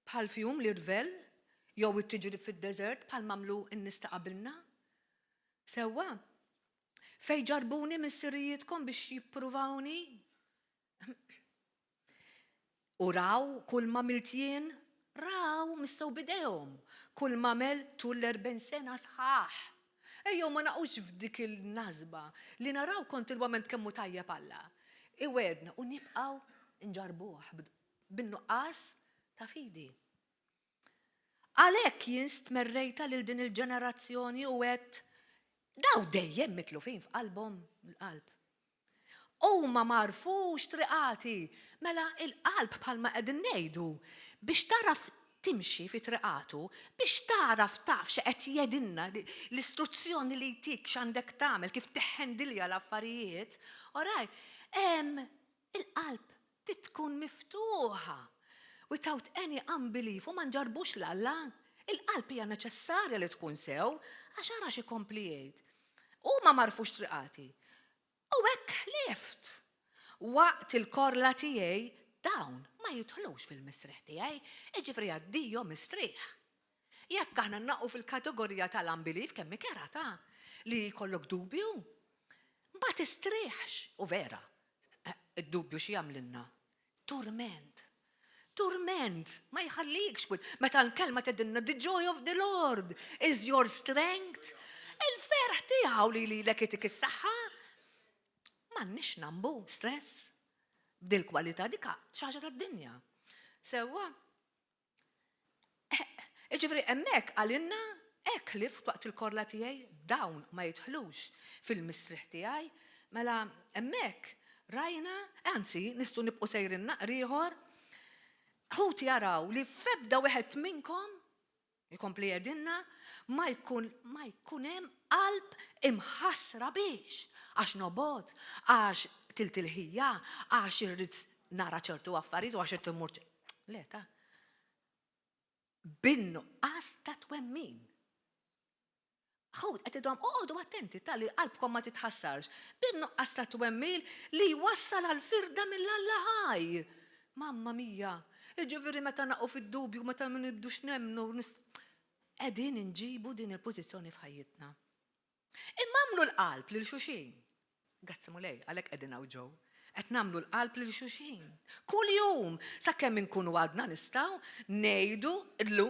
bħal fjum li rvel jew it-tiġrib fid-deżert bħal mamlu n-nies ta' qabilna. Sewwa, fejn ġarrbuni missirijietkom biex jippruvawni? U raw kull m'għamilt jien, raw missew b'idejhom kull m'għamel tul l-erbgħin sena sħaħ. Ejjew ma naqgħux f'dik il-nasba li naraw kontinwament kemm hu tajjeb Alla. Iwegħedna u nibqgħu nġarrbuh bin-nuqqas ta' fidi. Għalhekk jien stmerrejtha lil din il-ġenerazzjoni u għedt, Dawn dejjem mitlufin f'qalbhom, il-qalb. Huma m'għarfux triqati. Mela il-qalb bħalma qegħdin ngħidu, biex tagħraf timxi fi triqatu, biex tagħraf taf xi qed jgħidilna, l-istruzzjoni li jtik x'għandek tagħmel, kif tiħħendilja l-affarijiet, all right, il-qalb Trid tkun miftuħa. Without any unbelief u ma nġarrbux 'l Alla. Il-qalb hija neċessarja li tkun sew, għax ara x'ikompli jgħid. Huma m'għarfux triqati. U hekk ħlift. Waqt il-korla tiegħi dawn ma jidħlux fil-mistrieħ tiegħi, jiġifieri addio mistrieħ. Jekk aħna naqgħu fil-kategorija tal-unbelief kemm hi kerha ta' li jkollok dubju, ma tistrieħx. U vera, id-dubju xi jagħmlilna? Turment. Turment, ma jħallikx kwiet. Meta l-kelma tgħidilna the joy of the Lord is your strength. Il-ferħ tiegħu li lilek itik is-saħħa. M'għandniex nambu stress. Dil-kwalità dika xi ħaġa tad-dinja. Sewwa. Ġifieri hemmhekk għalinna hekk li waqt il-korla tiegħi dawn ma jidħlux fil-mistrieħ tiegħi. Mela hemmhekk rajna, anzi nistgħu nibqgħu sejrin naqra ieħor. Ħuti jaraw li febda wieħed minnkom jkompli jgħidilna ma jkun ma jkun hemm qalb imħassra biex għax nobgħod, għax qtilt il-ħija, għax irrid nara ċertu affarijiet u għax irrid immur. Le ta' bin-nuqqas ta' twemmin. Ħut, qed idhom oqogħdu attenti tal-li qalbkom ma titħassarx. Bin-nuqqas ta' twemmin li jwassal għal firda mill-Alla ħaj. Mamma mia, jiġifieri meta naqgħu fid-dubju, meta ma nibdux nemmnu, qegħdin inġibu din il-pożizzjoni f'ħajjitna. Imma għamlu l-qalb lil xulxin. Grazzi Mulej, għalhekk qegħdin hawn ġew. Qed nagħmlu l-qalb lil xulxin. Kull jum, sakemm inkunu għadna nistgħu ngħidu llu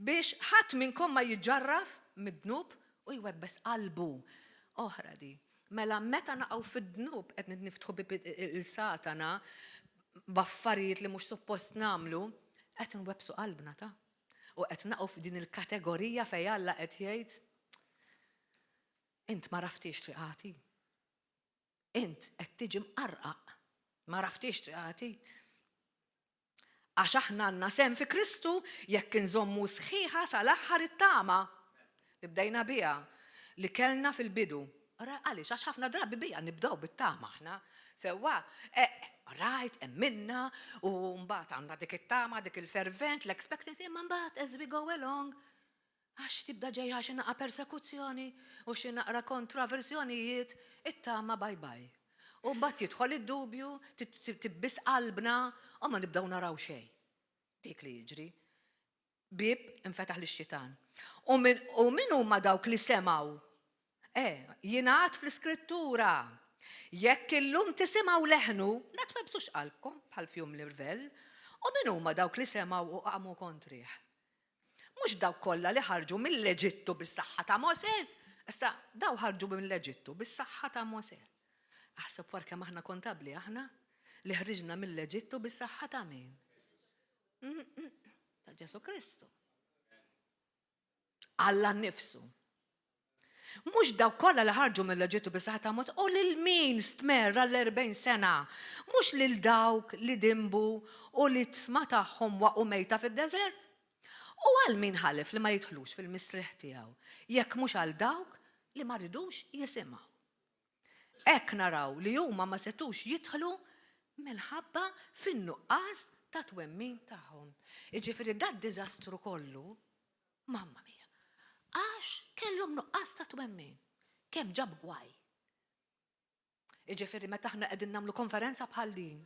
biex ħadd minnkom ma jiġġarraf mid-dnub u jwebbes qalbu. Oħra di. Mela meta naqgħu fid-dnub qed niftħu bib il-Satana b'affarijiet li mhux suppost nagħmlu, qed nwebbsu qalbna ta' u qed naqgħu f'din il-kategorija fejn Alla qed jgħid int ma għaraftx triqati. Int qed tiġi mqarraq, ma għaraftx triqati. Għax aħna għandna sehem fi Kristu jekk inżommu sħiħa sal-aħħar it-tama li bdejna biha li kellna fil-bidu. Ara għaliex għax ħafna drabi bija nibdew bit-tama aħna. Sewwa, rajt, emminna, u mbagħad għandna dik it-tama, dik il-fervent, l-expectancy, imma mbagħad as we go along, għax tibda ġejja xi naqra persekuzzjoni u xi naqra kontraversjonijiet, it-tama bye bye. U mbagħad jidħol id-dubju, tibbis qalbna, u ma nibdew naraw xejn. Dik li jiġri. Bib infetaħ lix-xitan. U min huma dawk li semgħu? Jingħad fl-Iskrittura. Jekk illum tisimgħu leħnu, la twebbsux qalbkom bħal f'jum l-irvell. U min huma dawk li semgħu u qamu kontrih? Mhux dawk kollha li ħarġu mill-Eġittu bis-saħħa ta' Mosè? Issa, daw ħarġu mill-Eġittu bis-saħħa ta' Mosè. Aħseb war kemm aħna kontabbli aħna li ħriġna mill-Eġittu bis-saħħa ta' min? Ta' Ġesù Kristu. Alla nnifsu. Mhux dawk kollha li ħarġu mill-Eġittu bis-saħħa ta' Mosè u lil min stmerr għall-40 sena, mhux lil dawk li dinbu u li t-sma tagħhom waqgħu mejta fid-deżert. U għal min ħalef li ma jidħlux fil-mistrieħ tiegħu, jekk mhux għal dawk li ma ridux jisimgħu. Hekk naraw li huma ma setgħux jidħlu minħabba fin-nuqqas ta' twemmin tagħhom. Jiġifieri dad-diżastru kollu, mamma mia, għax kellhom nuqqas ta' twemmin. Kemm ġab gwaj. Jiġifieri meta aħna qegħdin nagħmlu konferenza bħal din,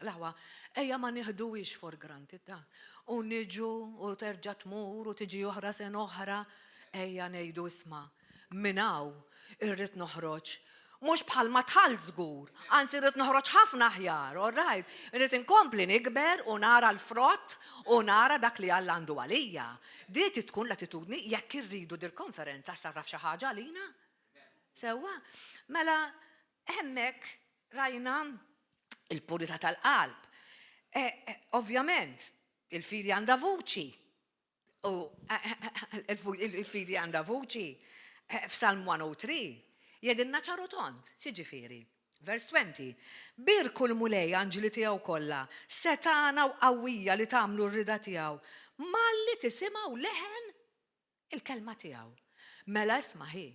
l-aħwa, ejja ma nieħduhiex for granted ta' u niġu u terġa' tmur u tiġi oħra sena oħra, ejja ngħidu isma' minn hawn irrid noħroġ. Mhux bħal ma dħalt żgur, anzi rrid noħroġ ħafna aħjar, all right? Irrid inkompli nikber u nara l-frott u nara dak li Alla għandu għalija. Di trid tkun l-attitudni jekk irridu dil-konferenza ssarraf xi ħaġa għalina. Sewwa, mela hemmhekk rajna il-purità tal-qalb. Ovvjament, il-fidi għandha vuċi. U il-fidi għandha vuċi. F'Salm 103 jgħidilna ċar u tond, x'jiġifieri? Vers 20. Bierku l-Mulej anġli tiegħu kollha, setgħana u qawwija li tagħmlu r-rieda tiegħu, malli tisimgħu leħen il-kelma tiegħu. Mela isma' hi,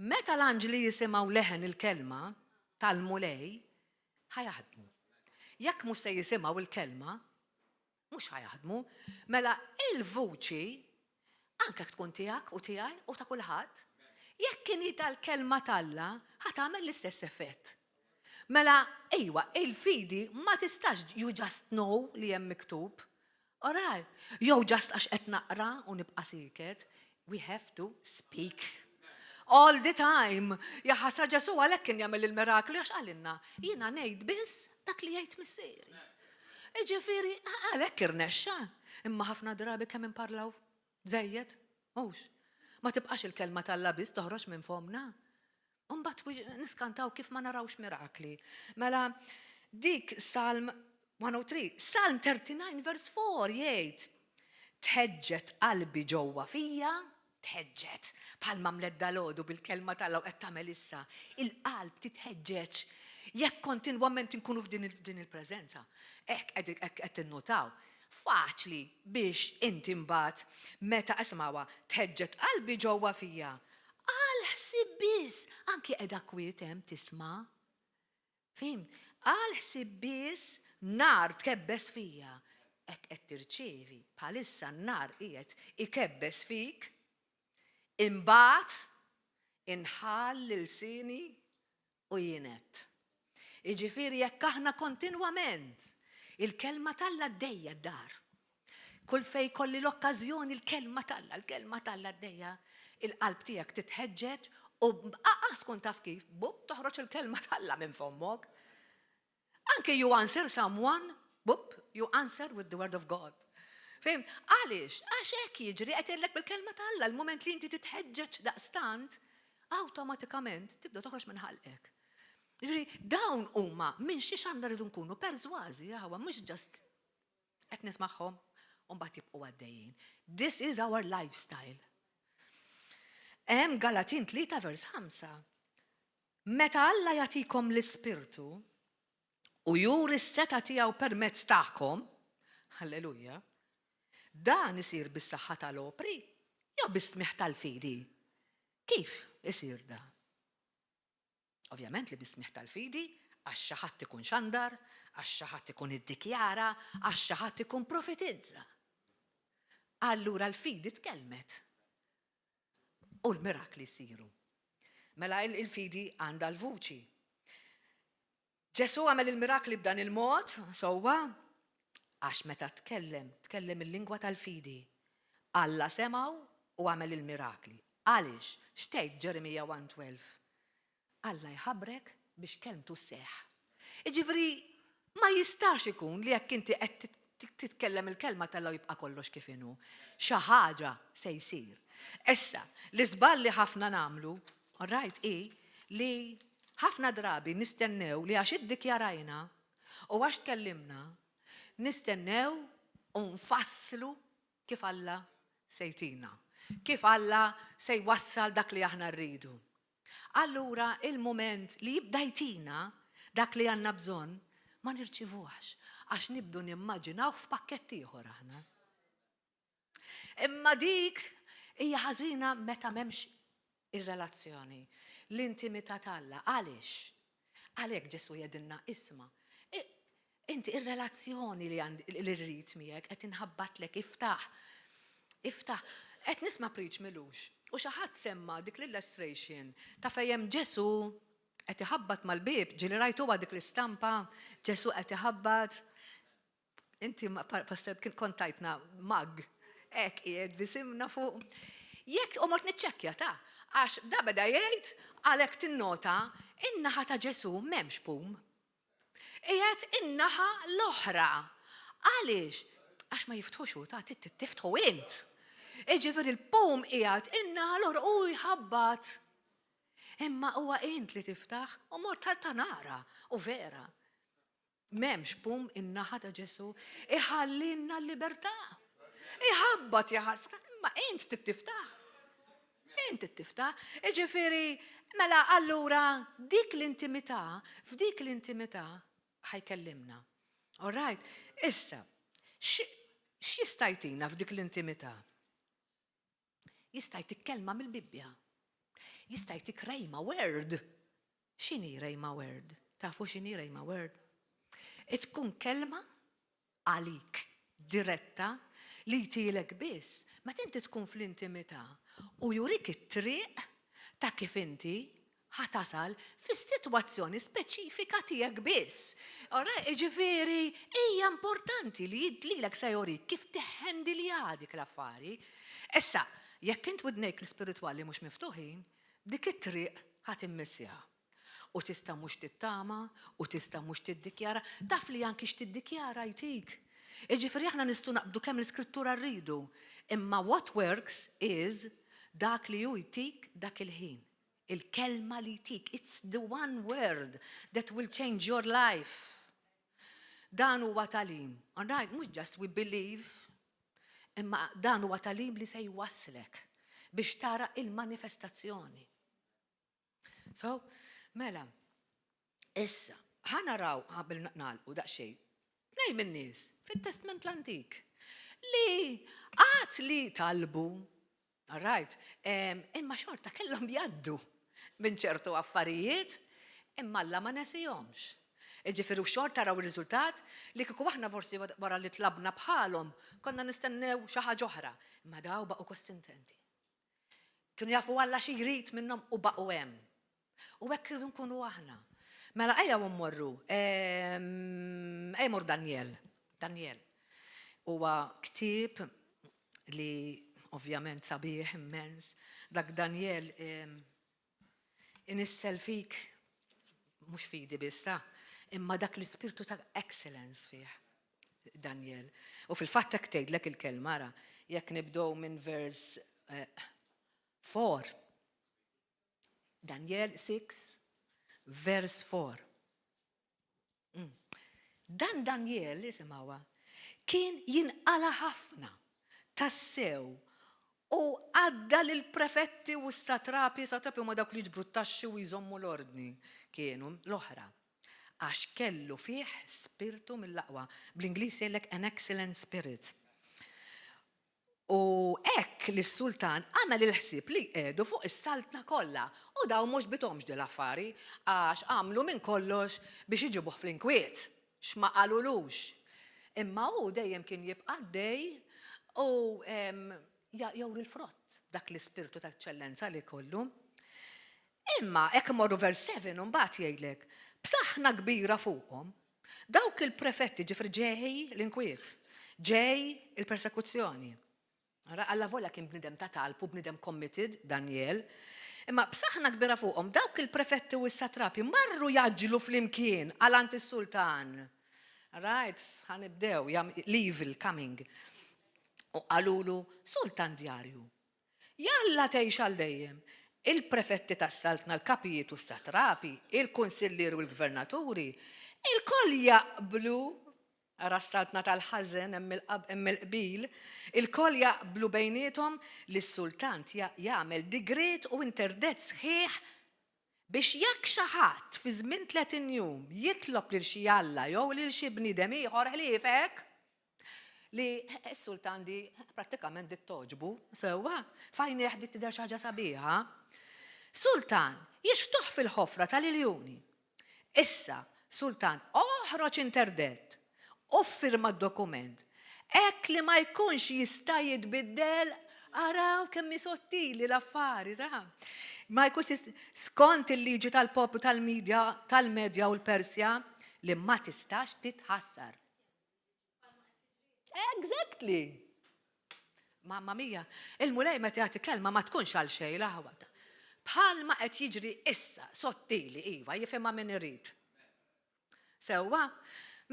meta l-anġli jisimgħu leħen il-kelma tal-Mulej, ħa jaħdmu. Jekk mhux se jisimgħu il-kelma, mhux ħa jaħdmu. Mela il-vuċi, anke jekk tkun tiegħek u tiegħi u ta' kulħadd, jekk inhi tal-kelma t'Alla, ħa tagħmel l-istess effett. Mela, ejwa, il-fidi ma tistax you just know li hemm miktub. Alright. Jew just għax qed naqra u nibqa' sieket. We have to speak. All the time. Jaħasra Ġesù għalhekk kien jagħmel il-mirakli għax qalilna, jiena ngħid biss dak li jgħid missieri. Jiġifieri, għalhekk irnexxa. Imma ħafna drabi kemm inparlaw żejjed, mhux. Ma tibqax il-kelma t'Alla biss toħroġ minn fommna. U mbagħad niskantaw kif ma narawx mirakli. Mela dik Salm 103, Salm 39 vers 4 jgħid, Tħeġġet qalbi ġewwa fija, tħeġġet, bħalma għamlet dalgħodu bil-kelma t'Alla u qed tagħmel issa, il-qalb titħeġġeġ jekk kontinwament inkunu f'din il-preżenza. Hekk qed tinnutaw. Faċli biex inti mbagħad meta ismgħuha, tħeġġet qalbi ġewwa fija. Għal ħsieb biss, anki qiegħda kwiet hemm tisma'. Fhimt? Għal ħsieb biss nar tkebbes fija. Hekk qed tirċievi. Bħalissa n-nar qiegħed ikebbes fik. Imbagħad inħall ilsieni u jien għedt. Jiġifieri jekk aħna kontinwament il-kelma t'Alla għaddejja d-dar. Kull fejn jkolli l-okkażjoni l-kelma t'Alla, l-kelma t'Alla għaddejja, il-qalb tiegħek titħeġġeġ u anqas tkun taf kif, bup, toħroġ il-kelma t'Alla minn fommok. Anke you answer someone, bup, you answer with the word of God. Fhimt? Għaliex? Għax hekk jiġri qed jgħidlek bil-kelma t'Alla, l-mument li inti titħeġġeġ daqstant, awtomatikament tibda toħroġ minn ħalqek. Jiġri, dawn huma minn xiex għandna rridu nkunu persważi, aħwa, mhux just Qed nismagħhom u mbagħad jibqgħu għaddejjin. This is our lifestyle. Hemm Galatin 3 vers 5. Meta Alla jagħtikom l-Ispirtu u juri s-setgħa tiegħu permezz tagħkom, halleluja, dan isir bis-saħħa tal-opri jew bis-smigħ tal-fidi? Kif isir dan? Ovvjament li bis-smigħ tal-fidi, għax xi ħadd ikun xandar, għax xi ħadd ikun iddikjara, għax xi ħadd ikun profetizza. Allura l-fidi tkellmet. U l-mirakli jsiru. Mela il-fidi għandha l-vuċi. Ġesù għamel il-mirakli b'dan il-mod, sewwa, għax meta tkellem, tkellem il-lingwa tal-fidi. Alla semgħu u għamel il-mirakli. Għaliex? X'tgħid Ġeremija 1:12? Alla jħabrek biex kelmtu sseħħ. Jiġifieri ma jistax ikun li jekk inti qed titkellem il-kelma t'Alla u jibqa' kollox kif inhu. Xi ħaġa se jsir. Issa, l-iżball li ħafna nagħmlu, all right, hi li ħafna drabi nistennew li għax iddikjarajna u għax tkellimna, nistennew u nfasslu kif Alla se jtina, kif Alla se jwassal dak li aħna rridu. Allura il-mument li jibda jtina dak li għandna bżonn, ma nirċivuhx għax nibdu nimmaġinawh f'pakkett ieħor aħna. Imma dik hija ħażina meta m'hemmx ir-relazzjoni, l-intimità t'Alla. Għaliex? Għalhekk Ġesù jgħidilna isma' inti ir-relazzjoni li li rrid miegħek qed inħabbatlek iftaħ. Iftaħ. Qed nisma' preach m'ilux u xi ħadd semma dik l-illustration ta' fejn hemm Ġesù qed iħabbat mal-bieb, ġieli rajtuha dik l-istampa, Ġesù qed iħabbat. Inti pastor kien kont tajtna mag, hekk qiegħed bisimna fuq. Jekk u mort niċċekkja ta' għax da beda jgħid għalhekk tinnota in-naħa ta' Ġesù m'hemmx pum. Qiegħed in-naħa l-oħra. Għaliex? Għax ma jiftħux hu ta' tiftħu int. Iġifieri l-pum qiegħed in-naħa l-oħra u jħabbat. Imma huwa int li tiftaħ u mort ta' nara u vera. M'hemmx pum in-naħa ta' Ġesù. Iħallilna l-libertà. Iħabbat jaħasra, imma int trid tiftaħ. Int trid tiftaħ. Jiġifieri, mela allura dik l-intimità, f'dik l-intimità ħa jkellimna. All right? Issa, x'jista' jtina f'dik l-intimità? Jista' jtik kelma mill-Bibbja. Jista' jtik rhema word. X'inhi rhema word? Tafu x'inhi rhema word? Tkun kelma għalik diretta li jtilek biss meta inti tkun fl-intimità u jurik it-triq ta' kif inti ħa tasal fis-sitwazzjoni speċifika tiegħek biss. Alright, jiġifieri hija importanti li lilek se jurik kif tiħħendiljaha dik l-affari. Issa, jekk int widnejk l-ispiritwali mhux miftuħin, dik it-triq ħa timmissjaha. U tista' mhux tittama, u tista' mhux tiddikjara, taf li anki x'tiddikjara jtik. Iġifieri aħna nistgħu naqbdu kemm l-iskrittura rridu, imma what works is dak li hu jtik dak il-ħin. Il-kelma li jtik, it's the one word that will change your life. Dan huwa tagħlim. All right, mhux just we believe, imma dan huwa tagħlim li se jwasslek biex tara il-manifestazzjoni. So, mela, issa, ħa naraw qabel nagħlqu daqsxejn. Tnejn min-nies fit-Testament l-Antik li għad li talbu, all right, imma xorta kellhom jgħaddu minn ċertu affarijiet, imma Alla ma nesihomx. Ġifieri xorta raw il-riżultat li kieku aħna forsi wara li tlabna bħalhom konna nistennew xi ħaġa oħra. Imma daw baqgħu konsistenti. Kienu jafu Alla xi jrid minnhom u baqgħu hemm. U hekk irridu nkunu aħna. Mela ejja mmorru, ejja mur Daniel. Daniel. Huwa ktieb li ovvjament sabiħ immens. Dak Daniel inissel fik, mhux fidi biss, imma dak l-ispirtu ta' excellence fih. Daniel. U fil-fatt hekk tgħidlek il-kelma ara, jekk nibdew minn vers 4. Daniel 6, vers 4. Dan Daniel, isimgħuha, kien jinqala ħafna tassew u għadda l-prefetti u s-satrapi, satrapi huma dawk li jiġbru t-taxxi u jżommu l-ordni, kienu l-oħra. Għax kellu fih spirtu mill-aqwa. Bl-Ingliż jgħidlek an excellent spirit. U hekk li s-sultan għamel il-ħsieb li jqiegħdu fuq is-saltna kollha. U daw mhux bithomx dil-affari għax għamlu minn kollox biex iġibuh fl-inkwiet. X'ma qalulux. Imma hu dejjem kien jibqa' dej u juri l-frott dak l-ispirtu ta' eċċellenza li kollu. Imma hekk morru vers 7 mbagħad jgħidlek, b'saħna kbira fuqhom, dawk il-prefetti ġifieri ġej l-inkwiet, ġej il-persekuzzjoni. Ara, Alla volja kien bnidem ta' talb u bnidem committed, Daniel. Imma b'saħna kbira fuqhom, dawk il-prefetti u s-satrapi marru jaġlu flimkien għal għand is-sultan. Right, ħa nibdew, l-evil coming. U qalulu, Sultan Darju, jalla tgħix għal dejjem. Il-prefetti tas-saltna, l-kapijiet u s-satrapi, il-kunsillieri u l-gvernaturi, il-koll jaqblu, ara s-saltna tal-ħażen hemm il-qbil, il-koll jaqblu bejniethom li s-sultan jagħmel digriet u interdett sħiħ biex jekk xi ħadd fi żmien 30 jum jitlob lil xi Alla jew lil xi bniedem ieħor ħliefek, li s-sultan di prattikament di togħġbu, sewwa, f'għajnejh di tidher xi ħaġa sabiħa. Sultan jixtuħ fil-ħofra tal-iljuni. Issa, sultan, oħroġ interdett u firma d-dokument. Hekk li ma jkunx jista' jitbiddel, araw kemm sottili l-affari, ta' ma jkunx skont il-liġi tal-poplu tal-Medja, tal-Medja u l-Persja li ma tistax titħassar. Exactly. Mamma mia, il-Mulej meta jagħti kelma ma tkunx għal xejn l-aħwa. Bħalma qed jiġri issa, sottili, iva, jifhimha min irid. Sewwa,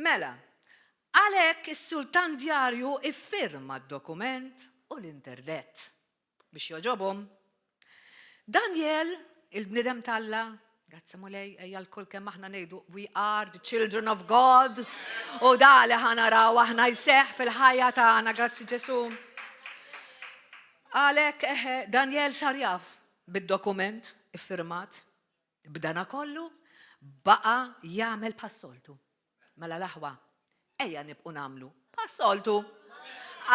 mela, għalhekk is-Sultan Darju iffirma d-dokument u l-interdett biex jogħġobhom. Daniel, il-bnidem t'Alla, grazzi Mulej, ejja lkoll kemm aħna ngħidu, we are the children of God. U da li ħa naraw aħna jseħ fil-ħajja tagħna, grazzi Ġesu. Għalhekk eħe, Daniel sar jaf bid-dokument iffirmat, b'dana kollu, baqa jagħmel bħas-soltu. Mela l-aħwa, ejja nibqu nagħmlu bħas-soltu.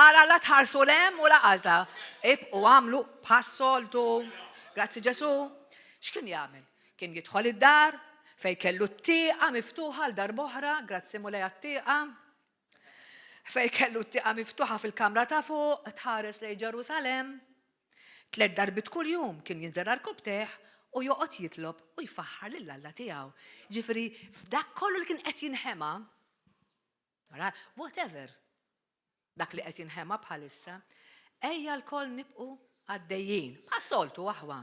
Ara la tħarsu lem u la għażla. Ibqu għamlu bħas-soltu. Grazzi Ġesu. X'kien jagħmel? Kien jidħol id-dar fej kellu t-tieqa miftuħa l darb'oħra, grazzi Mulej għat-tieqa. Fej kellu t-tieqa miftuħa fil-kamra ta' fuq, tħares lejn Ġerusalem. Tlet darbit kuljum kien jinżel għarkupptejh u joqgħod jitlob u jfaħħar lil Alla tiegħu. Ġifieri f'dak kollu li kien qed jinħema, whatever, dak li qed jinħema bħalissa, ejja lkoll nibqu għaddejjin. Bħas-soltu aħwa.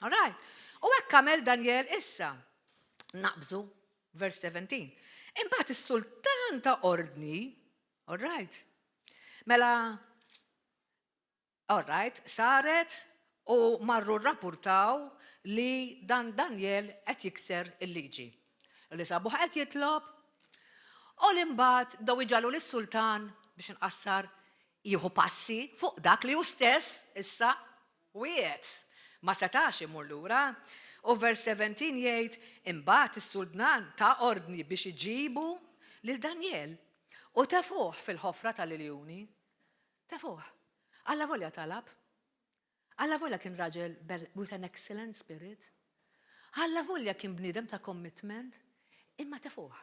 All right. U hekk għamel Daniel issa. Naqbżu vers 17. Imbagħad is-sultan ta ordni, all right. Mela, all right, saret u marru rrapurtaw li dan Daniel qed jikser il-liġi. Li sabuh qed jitlob u li mbagħad daw iġalu lis-sultan biex inqassar jieħu passi fuq dak li hu stess issa Wiegħed. Ma setax imur lura. U vers 17 jgħid, Imbagħad is-sultnan ta ordni biex iġibu lil Danjel u tefgħuh fil-ħofra tal-iljuni. Tefgħuh. Allavolja talab. Allavolja kien raġel with an excellent spirit. Allavolja kien bniedem ta' commitment. Imma tefgħuh.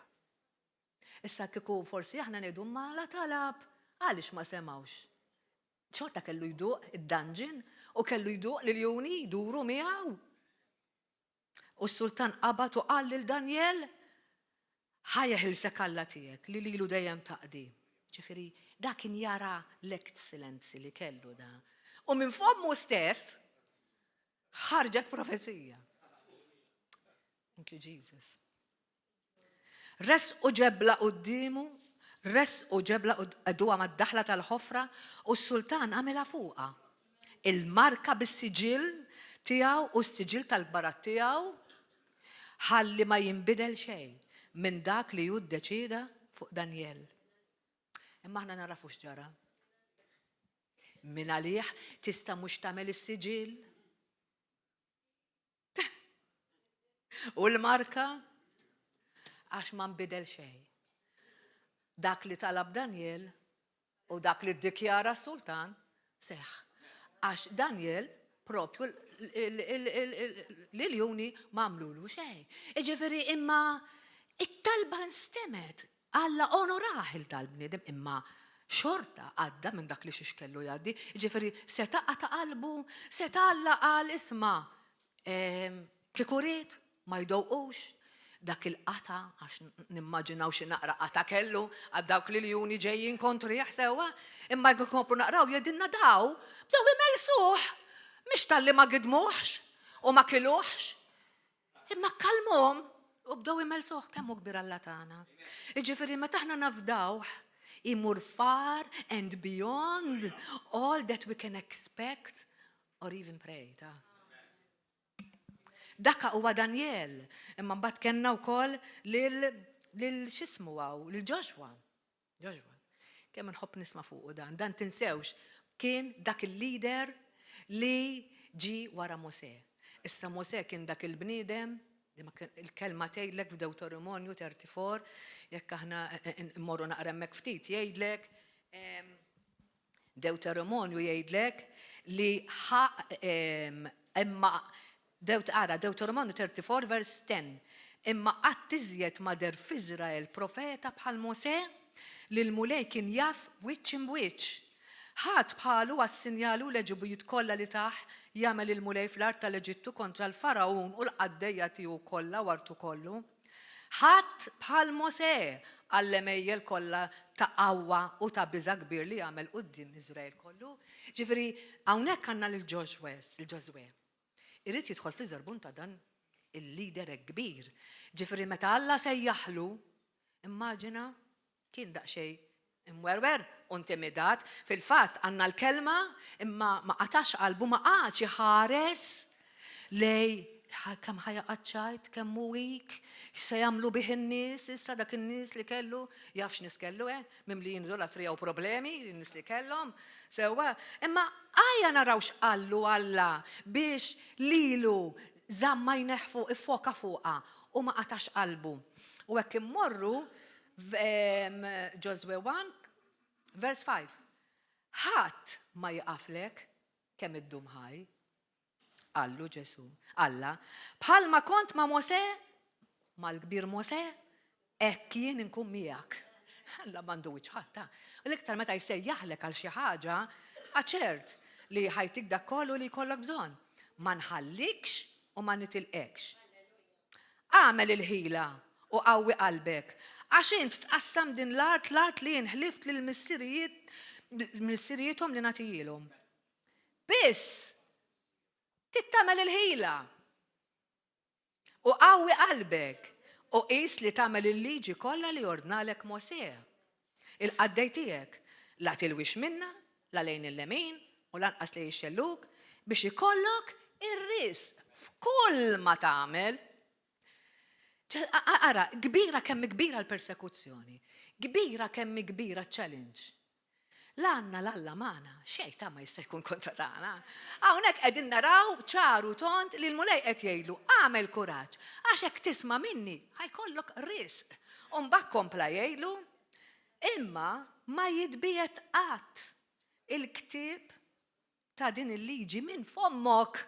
Issa kieku forsi aħna ngħidu ma la talab għaliex ma semgħux. Xorta kellu jduq id-dungeon u kellu jduq l-iljuni jduru miegħu. U s-sultan qabad u qal lil Danjel, ħa jeħilsek Alla tiegħek li lilu dejjem taqdi. Ġifieri, da kien jara l-excellency li kellu da. U minn fommu stess ħarġet profezija. Thank you, Jesus. Ressqu ġebla quddiemu, ressqu ġebla qegħduha mad-daħla tal-ħofra u s-sultan għamilha fuqha. Il-marka bis-siġill tiegħu u s-siġill tal-kbarat tiegħu ħalli ma jinbidel xejn minn dak li hu ddeċieda fuq Danjel. Imma aħna narafu x'ġara. Min għalih tista' mhux tagħmel is-siġill? U l-marka? Għax ma nbidel xejn. Dak li talab Daniel u dak li ddikjara s-sultan seħ. Għax Daniel propju l-iljuni ma għamlulu xejn. Iġifieri imma it-talba nstemet Alla onorah il dal-bniedem imma xorta għadda minn dak li xiex kellu jgħaddi. Jiġifieri seta' qata' qalbu, seta' Alla qal isma' kieku ried ma jdewqux dak il-qata' għax nimmaġinaw xi naqra qata' kellu għal dawk l-iljuni ġejjin kontrih sewwa, imma jekk inkomplu naqraw jgħidilna daw bdew imellsuh mhix talli ma gidmuhx u ma kiluhx, Imma kalmuhom u bdew imellsuh kemm hu kbir Alla tagħna. Jiġifieri meta aħna nafdawh imur far and beyond all that we can expect or even pray. Ta. Daka huwa Daniel, imma mbagħad kellna wkoll lil lil x'ismu hawn, lil Joshua. Joshua. Kemm nħobb nisma' fuqu dan. Dan tinsewx kien dak il-leader li ġi wara Mosè. Issa Mosè kien dak il-bniedem il-kelma tgħidlek f'Dewteromonju 34, jekk aħna mmorru naqra hemmhekk ftit jgħidlek Dewteromonju jgħidlek li imma Dewt ara Dewteromonju 34 vers 10 Imma qatt iżjed ma deher f'Iżrael profeta bħal Mosè, li l-Mulej kien jaf wiċċ imb'wiċċ. Ħadd bħalu għas-sinjali u l-għeġubijiet kollha li tah jagħmel il-Mulej fl-art tal-Eġittu kontra l-Fargħun u l-qaddejja tiegħu kollha u artu kollu. Ħadd bħal Mosè għall-għemejjel kollha ta' qawwa u ta' biża' kbir li għamel quddiem Iżrael kollu. Ġifieri, hawnhekk għandna lil Ġożwè, lil Ġożwè. Irid jidħol fiż-żarbun ta' dan il-leader hekk kbir. Ġifieri meta Alla sejjaħlu, immaġina kien daqsxejn imwerwer u intimidat. Fil-fatt għandna l-kelma imma ma qatax qalbu ma qagħadx iħares lej kemm ħa jaqa' ċajt, kemm hu weak, x'se jagħmlu bih in-nies issa dak in-nies li kellu, jaf x'nies kellu, eh, mimlijin idolatrija u problemi, in-nies li kellhom, sewwa. Imma ejja naraw x'qallu Alla biex lilu żamm għajnejh fuq, iffoka fuqha u ma qatax qalbu. U hekk immorru Ġożwè 1, vers 5. Ħadd ma jiqaflek kemm iddum ħaj. Qallu Ġesù, Alla, bħalma kont ma' Mosè, mal-kbir Mosè, hekk jien inkun miegħek. Alla m'għandu wiċċ ħadd, ta. L-iktar meta jsejjaħlek għal xi ħaġa, ċert li ħajtik dak kollu li jkollok bżonn. Ma nħallikx u ma nitilqekx. Agħmel il-ħila u qawwi qalbek, għax int tqassam din l-art, l-art li jien ħlift lil missirijiet missirijiethom li nagħtihielhom. Biss, trid tagħmel il-ħila u qawwi qalbek. U qis li tagħmel il-liġi kollha li ordnalek Mosè, il-qaddej tiegħek, la tilwix minnha, la lejn il-lemin u lanqas lejn ix-xellug, biex ikollok ir-risq f'kull ma tagħmel. Ara, kbira kemm kbira l-persekuzzjoni, kbira kemm kbira ċ-challenge. La għandna l-Alla magħna, xejn ta' ma jista' jkun kontra tagħna. Hawnhekk qegħdin naraw ċar u tond li l-Mulej qed jgħidlu agħmel kuraġġ, għax hekk tisma' minni ħa jkollok risq. U mbagħad kompla jgħidlu, imma ma jitbiegħed qatt il-ktieb ta' din il-liġi minn fommok.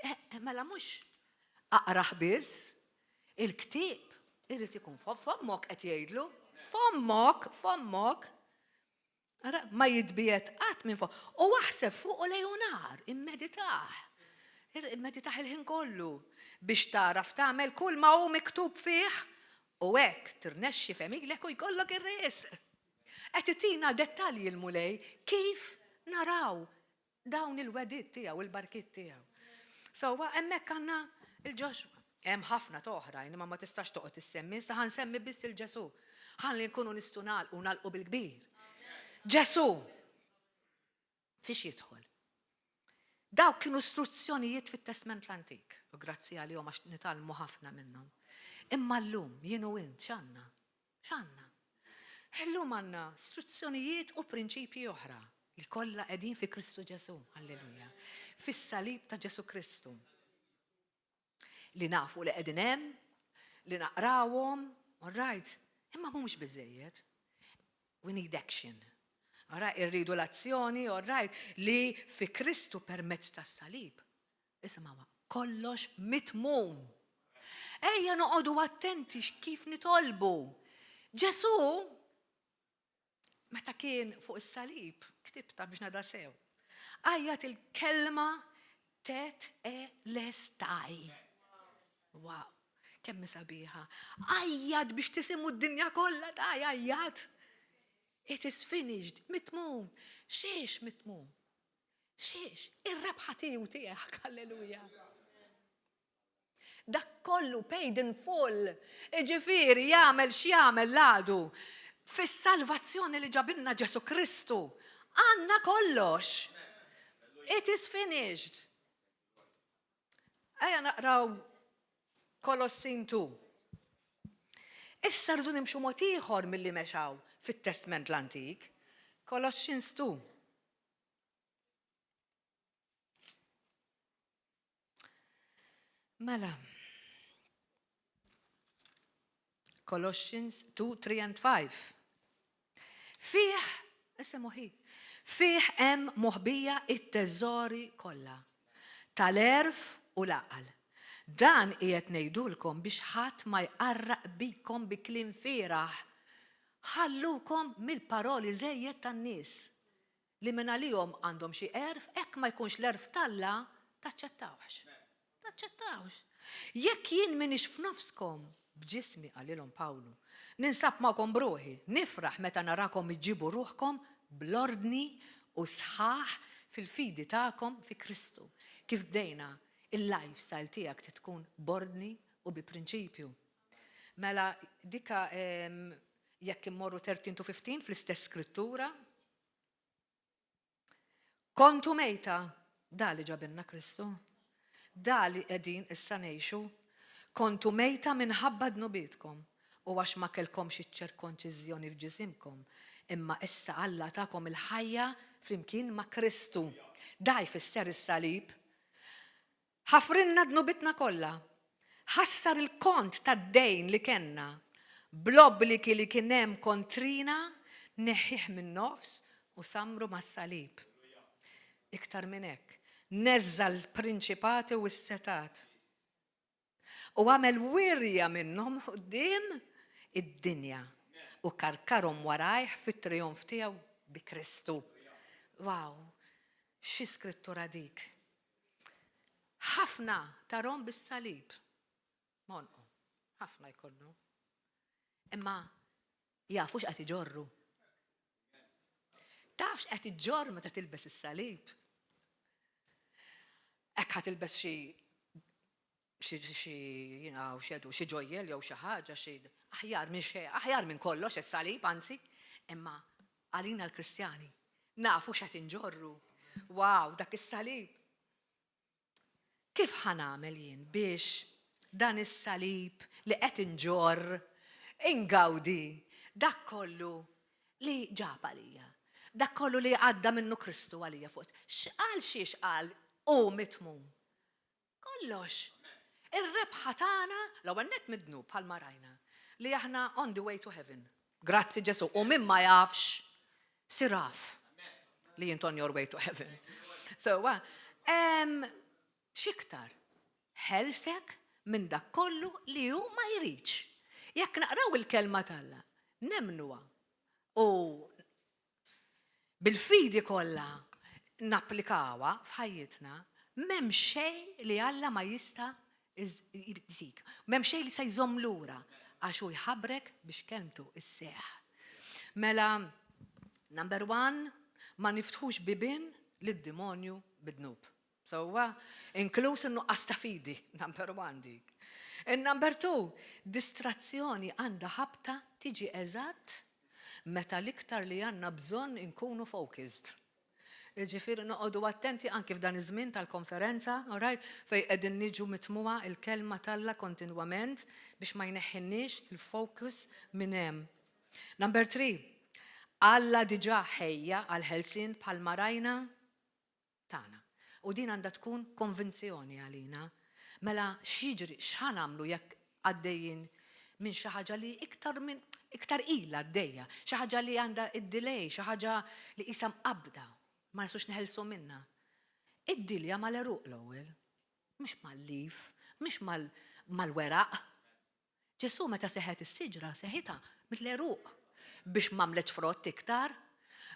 Eh, mela mhux aqrah biss, il-ktieb irid ikun fommok qed jgħidlu, fommok, fommok, Ara, ma jitbiet qatt minn fuq. U aħseb fuq u lejonar, immeditah. Immeditah il-ħin kollu biex taraf tagħmel kull ma hu miktub fih u hekk tirnexxi f'għemilek u jkollok ir-risq. Qed itina dettalji l-Mulej kif naraw Dawn il-wegħdiet tiegħu, il-barkiet tiegħu. Sewwa, hemmhekk għandna il-Ġoxwa. Hemm ħafna ta' oħrajn, imma ma tistax toqgħod issemmi, issa ħa nsemmi biss il-Ġesù. Ħalli nkunu nistgħu nagħlqu, nagħlqu bil-kbir. Ġesù fiex jidħol? Dawk kienu istruzzjonijiet fit-Testment l-Antik, u grazzi għalihom għax nitgħallmu ħafna minnhom. Imma llum jien u int x'għandna? X'għandna? Illum għandna struzzjonijiet u prinċipji oħra li kollha qegħdin fi Kristu Ġesù, alleluja. Fis-salib ta' Ġesù Kristu. Li nafu li qegħdin hemm, li naqrawhom, all right, imma mhumiex biżejjed. We need action. All right, irridu l-azzjoni, all right, li fi Kristu permezz tas-salib Isimgħuha, kollox mitmum. Ejja noqogħdu attenti kif nitolbu. Ġesù meta kien fuq is-salib, ktibta biex nada sew. Għajjat il-kelma tet e lestaj. Wow, kemm sabiħa. Għajjat biex tisimu d-dinja kollha ta' għajjat. It is finished, mitmum. Xiex mitmum? Xiex? Ir-rebħa tiegħu tiegħek, alleluja. Dak kollu paid in full. Iġifieri jagħmel x'jagħmel l-għadu. Fis-salvazzjoni li ġabilna Ġesu Kristu, għandna kollox. It is finished. Ejja naqraw Kolossin 2. Issa rridu nimxu mod ieħor milli mexaw fit-Testment l-Antik. Colossians 2. Mela. Colossians 2, 3 and 5. Fih, issa moħi, fih hemm moħbija it-teżori kollha tal-erf u l-għaqal. Dan qiegħed ngħidulkom biex ħadd ma jqarraq bikom bi kliem fieragħ. Ħallukom mill-paroli żejjed tan-nies li mingħalihom għandhom xi għerf, hekk ma jkunx l-għerf t'Alla, taċċettawhx. Taċċettawhx. Jekk jien m'iniex f'nofskom b'ġismi, qalilhom Pawlu, ninsab magħkom b'ruħi, nifraħ meta narakom iġġibu ruħkom bl-ordni u sħaħ fil-fidi tagħkom fi Kristu. Kif bdejna, il-lifestyle tiegħek trid tkun b'ordni u bi prinċipju. Mela dika jekk immorru 13 to 15 fl-istess skrittura. Kontu mejta, da li ġabilna Kristu, da li qegħdin issa ngħixu, kontu mejta minħabba dnubietkom u għax ma kellkomx iċ-ċirkonċiżjoni f'ġisimkom, imma issa Alla takom il-ħajja flimkien ma' Kristu. Da jfisser is-salib. Ħafrilna dnubitna kollha. Ħassar il-kont tad-dejn li kellna. Bl-obbligi li kien hemm kontrina, neħħieh min-nofs u sammru mas-salib. Iktar minn hekk, neżża' l-prinċipati u s-setgħat. U għamel wirja minnhom quddiem id-dinja u karkarhom warajh fit-trijonf tiegħu bi Kristu. Wow, xi skrittura dik! Ħafna tarhom bis-salib. M'għonqhom. Ħafna jkollu. Imma jafu x'qed iġorru. Taf x'qed iġġorr meta tilbes is-salib? Hekk ħa tilbes xi Xi xi jiena xedu xi ġojjel jew xi ħaġa xi aħjar minn xejn, aħjar minn kollox is-salib anzi, imma għalina l-Kristjani nafu x'qed inġorru. Wow, dak is-salib. Kif ħa nagħmel jien biex dan is-salib li qed inġorr ingawdi dak kollu li ġab għalija, dak kollu li għadda minnu Kristu għalija fuq. X'qal xiex qal hu mitmum? Kollox. Ir-rebħa tagħna, l-ewwel nett mid-dnub bħalma rajna, li aħna on the way to heaven. Grazzi Ġesù, u min ma jafx, sir af li int on your way to heaven. So, x'iktar? Ħelsek minn dak kollu li hu ma jridx. Jekk naqraw il-kelma t'Alla, nemmnuha u bil-fidi kollha napplikawha f'ħajjitna, m'hemm xejn li Alla ma jista' jtik. M'hemm xejn li se jżomm lura għax hu jħabrek biex kelmtu sseħħ. Mela, number one, ma niftħux bibien lid-demonju bid-dnub. Sewwa, inkluż in-nuqqas ta' fidi, number one dik. In-number two, distrazzjoni għandha ħabta tiġi eżatt meta l-iktar li għandna bżonn inkunu focused. Jiġifieri noqogħdu attenti anki f'dan iż-żmien tal-konferenza, all right, fejn qegħdin niġu mitmugħa l-kelma t'Alla kontinwament biex ma jneħħinniex il-focus minn hemm. Number three, Alla diġà ħejja għall-ħelsien bħalma rajna tagħna. U din għandha tkun konvinzjoni għalina. Mela x'jiġri, x'ħa nagħmlu jekk għaddejjin minn xi ħaġa li iktar minn iktar ilha għaddejja, xi ħaġa li għandha id-delay, xi ħaġa li qisha mqabbda, ma nistgħux neħelsu minnha. Iddilja mal-għeruq l-ewwel, mhux mal-leaf, mhux mal-weraq. Ġesù meta seħet is-siġra seħitha mill-għeruq biex m'għamletx frott iktar.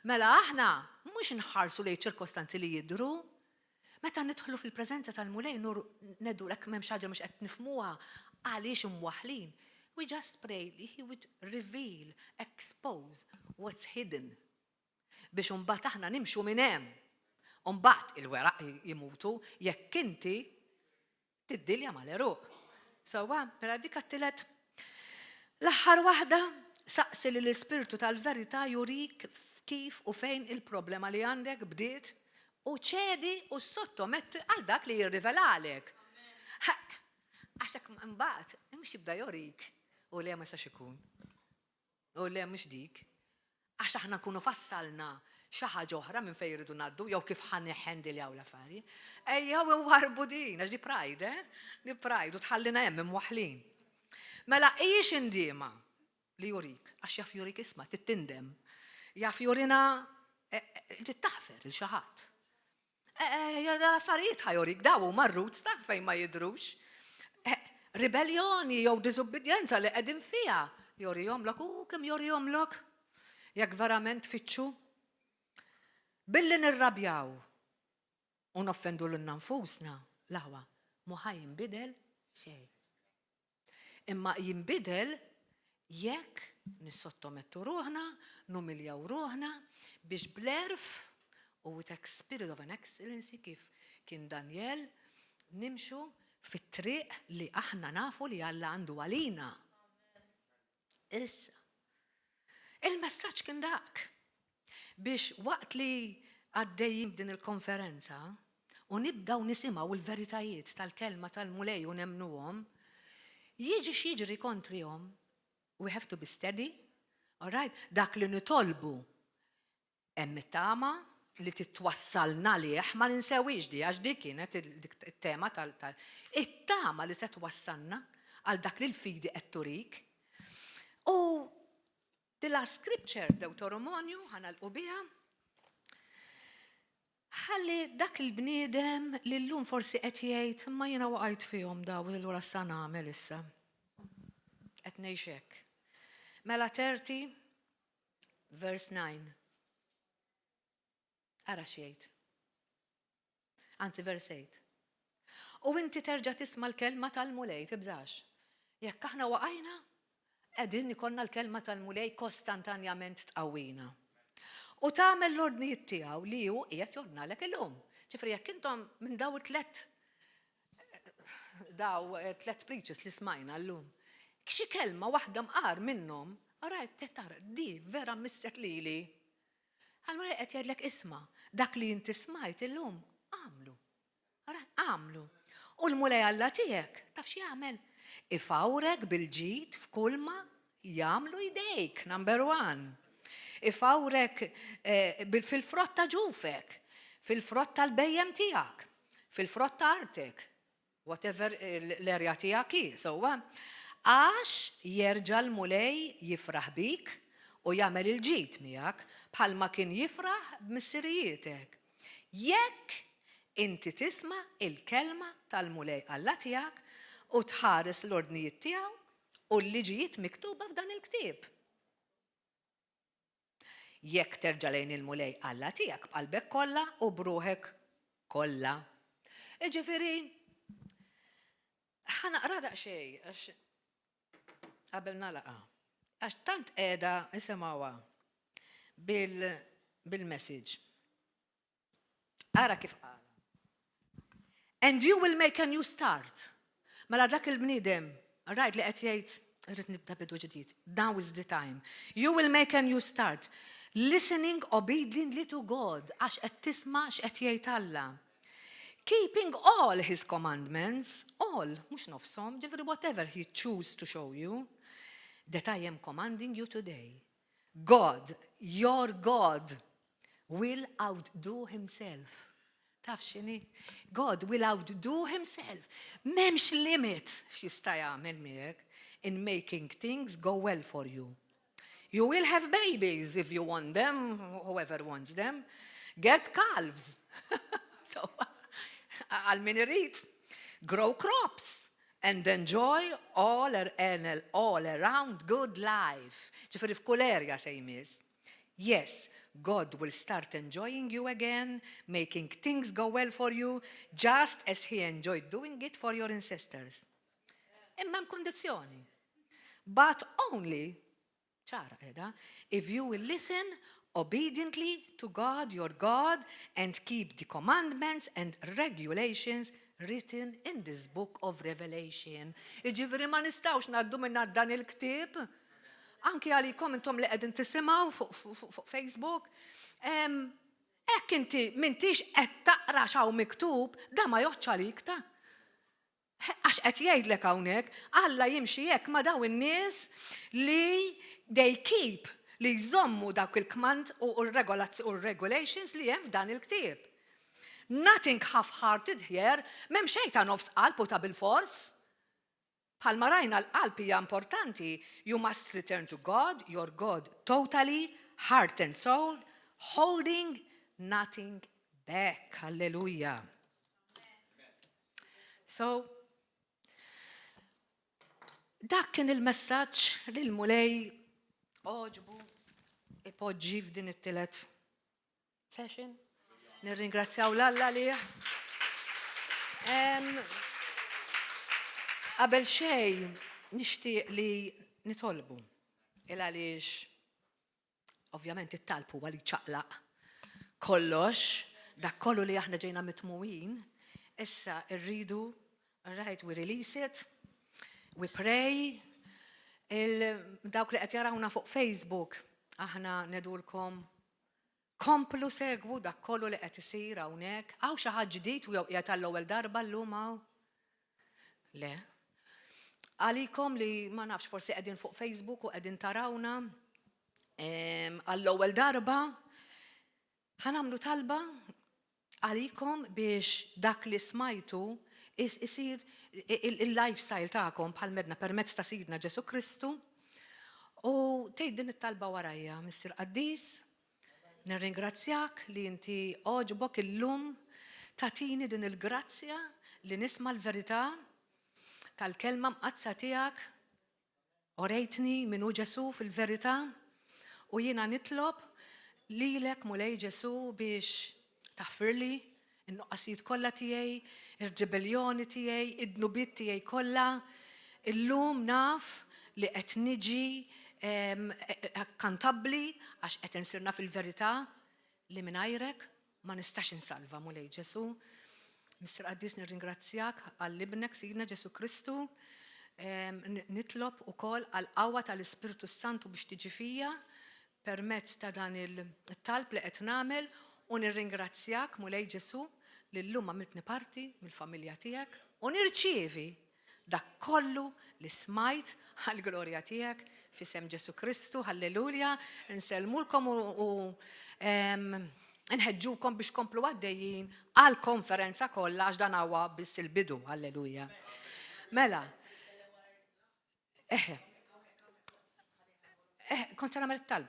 Mela aħna mhux inħarsu lejn ċirkostanzi li jidhru. Meta nidħlu fil-preżenza tal-Mulej nur ngħidu hekk m'hemm xi ħaġa mhux qed nifhmuha għaliex imwaħħlin. We just pray li he would reveal, expose what's hidden. Biex imbagħad aħna nimxu minn hemm. Imbagħad il-weraq jimutu jekk inti Tiddilja mal-għeruq. Sewwa, mela dik għat-tielet. L-aħħar waħda, saqsi li l-Ispirtu tal-verità jurik kif u fejn il-problema li għandek bdiet u ċedi u ssottometti għal dak li jirrivelalek. Għax hekk imbagħad mhux jibda jorik u le ma jistax ikun. U le mhux dik. Għax aħna nkunu fassalna xi ħaġa oħra minn fejn irridu ngħaddu jew kif ħa niħħendiljaw l-affarijiet. Ejjew inwarrbu din, għax di pride, eh? Di pride u tħallina hemm imwaħħlin. Mela hijiex indiema li jurik, għax jaf jurik isma' trid tindem. Jaf jurina eh, eh, trid taħfer il xi ħadd. Eh, eh, l-affarijiet ħa jurik daw huma r-roots ta' fejn ma jidhrux. Eh, ribellioni jew diżubbidjenza li qegħdin fiha jorihomlok u kemm jorihomlok jekk verament tfittxu. Billi nirrabjaw u noffendu lilna nfusna, l-aħwa, mhu ħa jinbidel xejn. Imma jinbidel jekk nissottomettu ruħna, numiljaw ruħna biex bl-għerf u with a spirit of an excellency kif kien Danjel nimxu fit-triq li aħna nafu li Alla għandu għalina. Issa, il-messaġġ kien dak biex waqt li għaddejjin b'din il-konferenza u nibdaw nisimgħu l-veritajiet tal-kelma tal-Mulej u nemnuhom, jiġi x'jiġri kontrihom, we have to be steady, all right? Dak li nitolbu Hemm it-tama li titwassalna għalih, ma ninsewhiex di għax dik kienet it-tema tal it-tama li se twassalna għal dak li l-fidi qed turik. U the last scripture, Deuteromonju, ħa nagħlqu biha. Ħalli dak il-bniedem li llum forsi qed jgħid imma jiena waqajt fihom daw allura sa nagħmel issa. Qed ngħix hekk. Mela 30 Verse 9. Ara x'jgħid. Anzi, verse 8. U inti terġa' tisma' l-kelma tal-Mulej, tibżax. Jekk aħna waqajna, qegħdin ikollna l-kelma tal-Mulej kostantanjament tqawwina. U tagħmel l-ordnijiet tiegħu li hu qiegħed jordnalek illum. Ġifieri jekk intom minn daw it-tlet. Daw tlet preachers li smajna llum. Xi kelma waħda mqar minnhom, rajt tara, di vera misset lili. Allura qed jgħidlek isma' dak li inti smajt illum għamlu. Ara, għamlu. U l-Mulej Alla tiegħek, taf x'jagħmel? Ifawrek bil-ġid f'kulma jagħmlu jdejk, number one. Ifawrek eh, fil-frott ta' ġufek, fil-frott tal-bhejjem tiegħek, fil-frott ta' artek, whatever l-erja tiegħek hi, sewwa. Għax jerġa' l-Mulej jifraħ bik u jagħmel il-ġid miegħek bħalma kien jifraħ b'missirijitek. Jekk inti tisma' l-kelma tal-Mulej Alla tiegħek u tħares l-ordnijiet tiegħu u l-liġijiet miktuba f'dan il-ktieb. Jekk terġa' lejn il-Mulej Alla tiegħek b'qalbek kollha u b'ruħek kollha. Jiġifieri, ħa naqra daqsxejn għax qabel nagħlaqha. Għax tant qiegħda isimgħuha bil-message. Ara kif qal. And you will make a new start. Mela dak il-bniedem, rajt li qed jgħid, irrid nibda bidu ġdid. Now is the time. You will make a new start. Listening obediently to God, għax qed tisma' x'qed jgħid Alla. Keeping all his commandments, all, mhux nofshom, ġifieri whatever he choose to show you, that I am commanding you today. God, your God, will outdo himself. Taf x'inhi? God will outdo himself. M'hemmx limit x'jista' jagħmel miegħek in making things go well for you. You will have babies if you want them, whoever wants them. Get calves. So, għal min irid. Grow crops and enjoy all, an all around good life. Ġifieri f'kull area se jmiss. Yes, God will start enjoying you again, making things go well for you, just as he enjoyed doing it for your ancestors. Imma hemm kundizzjoni. But only, ċara qiegħda, if you will listen obediently to God, your God, and keep the commandments and regulations written in this book of Revelation. Jiġifieri ma nistgħux ngħaddu minn dan il-ktieb. Anki għalikom intom li qegħdin tisimgħu fuq Facebook. Hekk inti m'intix qed taqra x'hawn miktub, da ma jgħoddx għalik ta. Għax qed jgħidlek hawnhekk, Alla jimxi hekk ma' daw in-nies li they keep li jżommu dawk il-kmand u r-regulations li hemm f'dan il-ktieb. Nothing half-hearted here, m'hemm xejn ta' nofs qalb u ta' bil-fors. Bħalma rajna l-qalb hija importanti, you must return to God, your God, totally, heart and soul, holding nothing back. Hallelujah. So, dak kien il-messaġġ li l-Mulej għoġbu ipoġġi f'din it-tielet session. Nirringrazzjaw 'l Alla li qabel xejn nixtieq li nitolbu il għaliex ovvjament it-talb huwa li ċaqlaq kollox, dak kollu li aħna ġejna mitmugħin, issa rridu, right, we release it, we pray, dawk li qed jarawna fuq Facebook, aħna ngħidulkom komplu segwu dak kollu li qed isir hawnhekk. Hawn xi ħadd ġdid u jew qiegħed għall-ewwel darba llum hawn? Le. Għalikom li ma nafx forsi qegħdin fuq Facebook u qegħdin tarawna għall-ewwel darba, ħa nagħmlu talba għalikom biex dak li smajtu isir il-lifestyle tagħkom bħal medna permezz ta' Sidna Ġesu Kristu. U tgħid din it-talba warajja, Missier Qaddis, nirringrazzjak li inti għoġbok illum tagħtini din il-grazzja li nisma' l-verità tal-kelma mqaddsa tiegħek. Urejtni min hu Ġesu fil-verità u jiena nitlob lilek Mulej Ġesu biex taħfirli n-nuqqasijiet kollha tiegħi, ir-ribelljoni tiegħi, id-dnubiet tiegħi kollha. Illum naf li qed niġi akkantabbli għax qed insir naf il-verità li mingħajrek ma nistax insalva Mulej Ġesu. Missier Qaddis, nirringrazzjak għal Ibnek Sidna Ġesù Kristu. Nitlob ukoll għall-qawwa tal-Ispirtu Santu biex tiġi fija permezz ta' dan il-talb li qed nagħmel u nirringrazzjak, Mulej Ġesù, li llum għamiltni parti mill-familja tiegħek u nirċievi dak kollu li smajt għall-glorja tiegħek f'isem Ġesù Kristu, halleluja. Nsellmulkom u nħeġġukom biex komplu għaddejjin għal-konferenza kollha għax dan huwa biss il-bidu, halleluja. Mela, eħe, kont se nagħmel talba.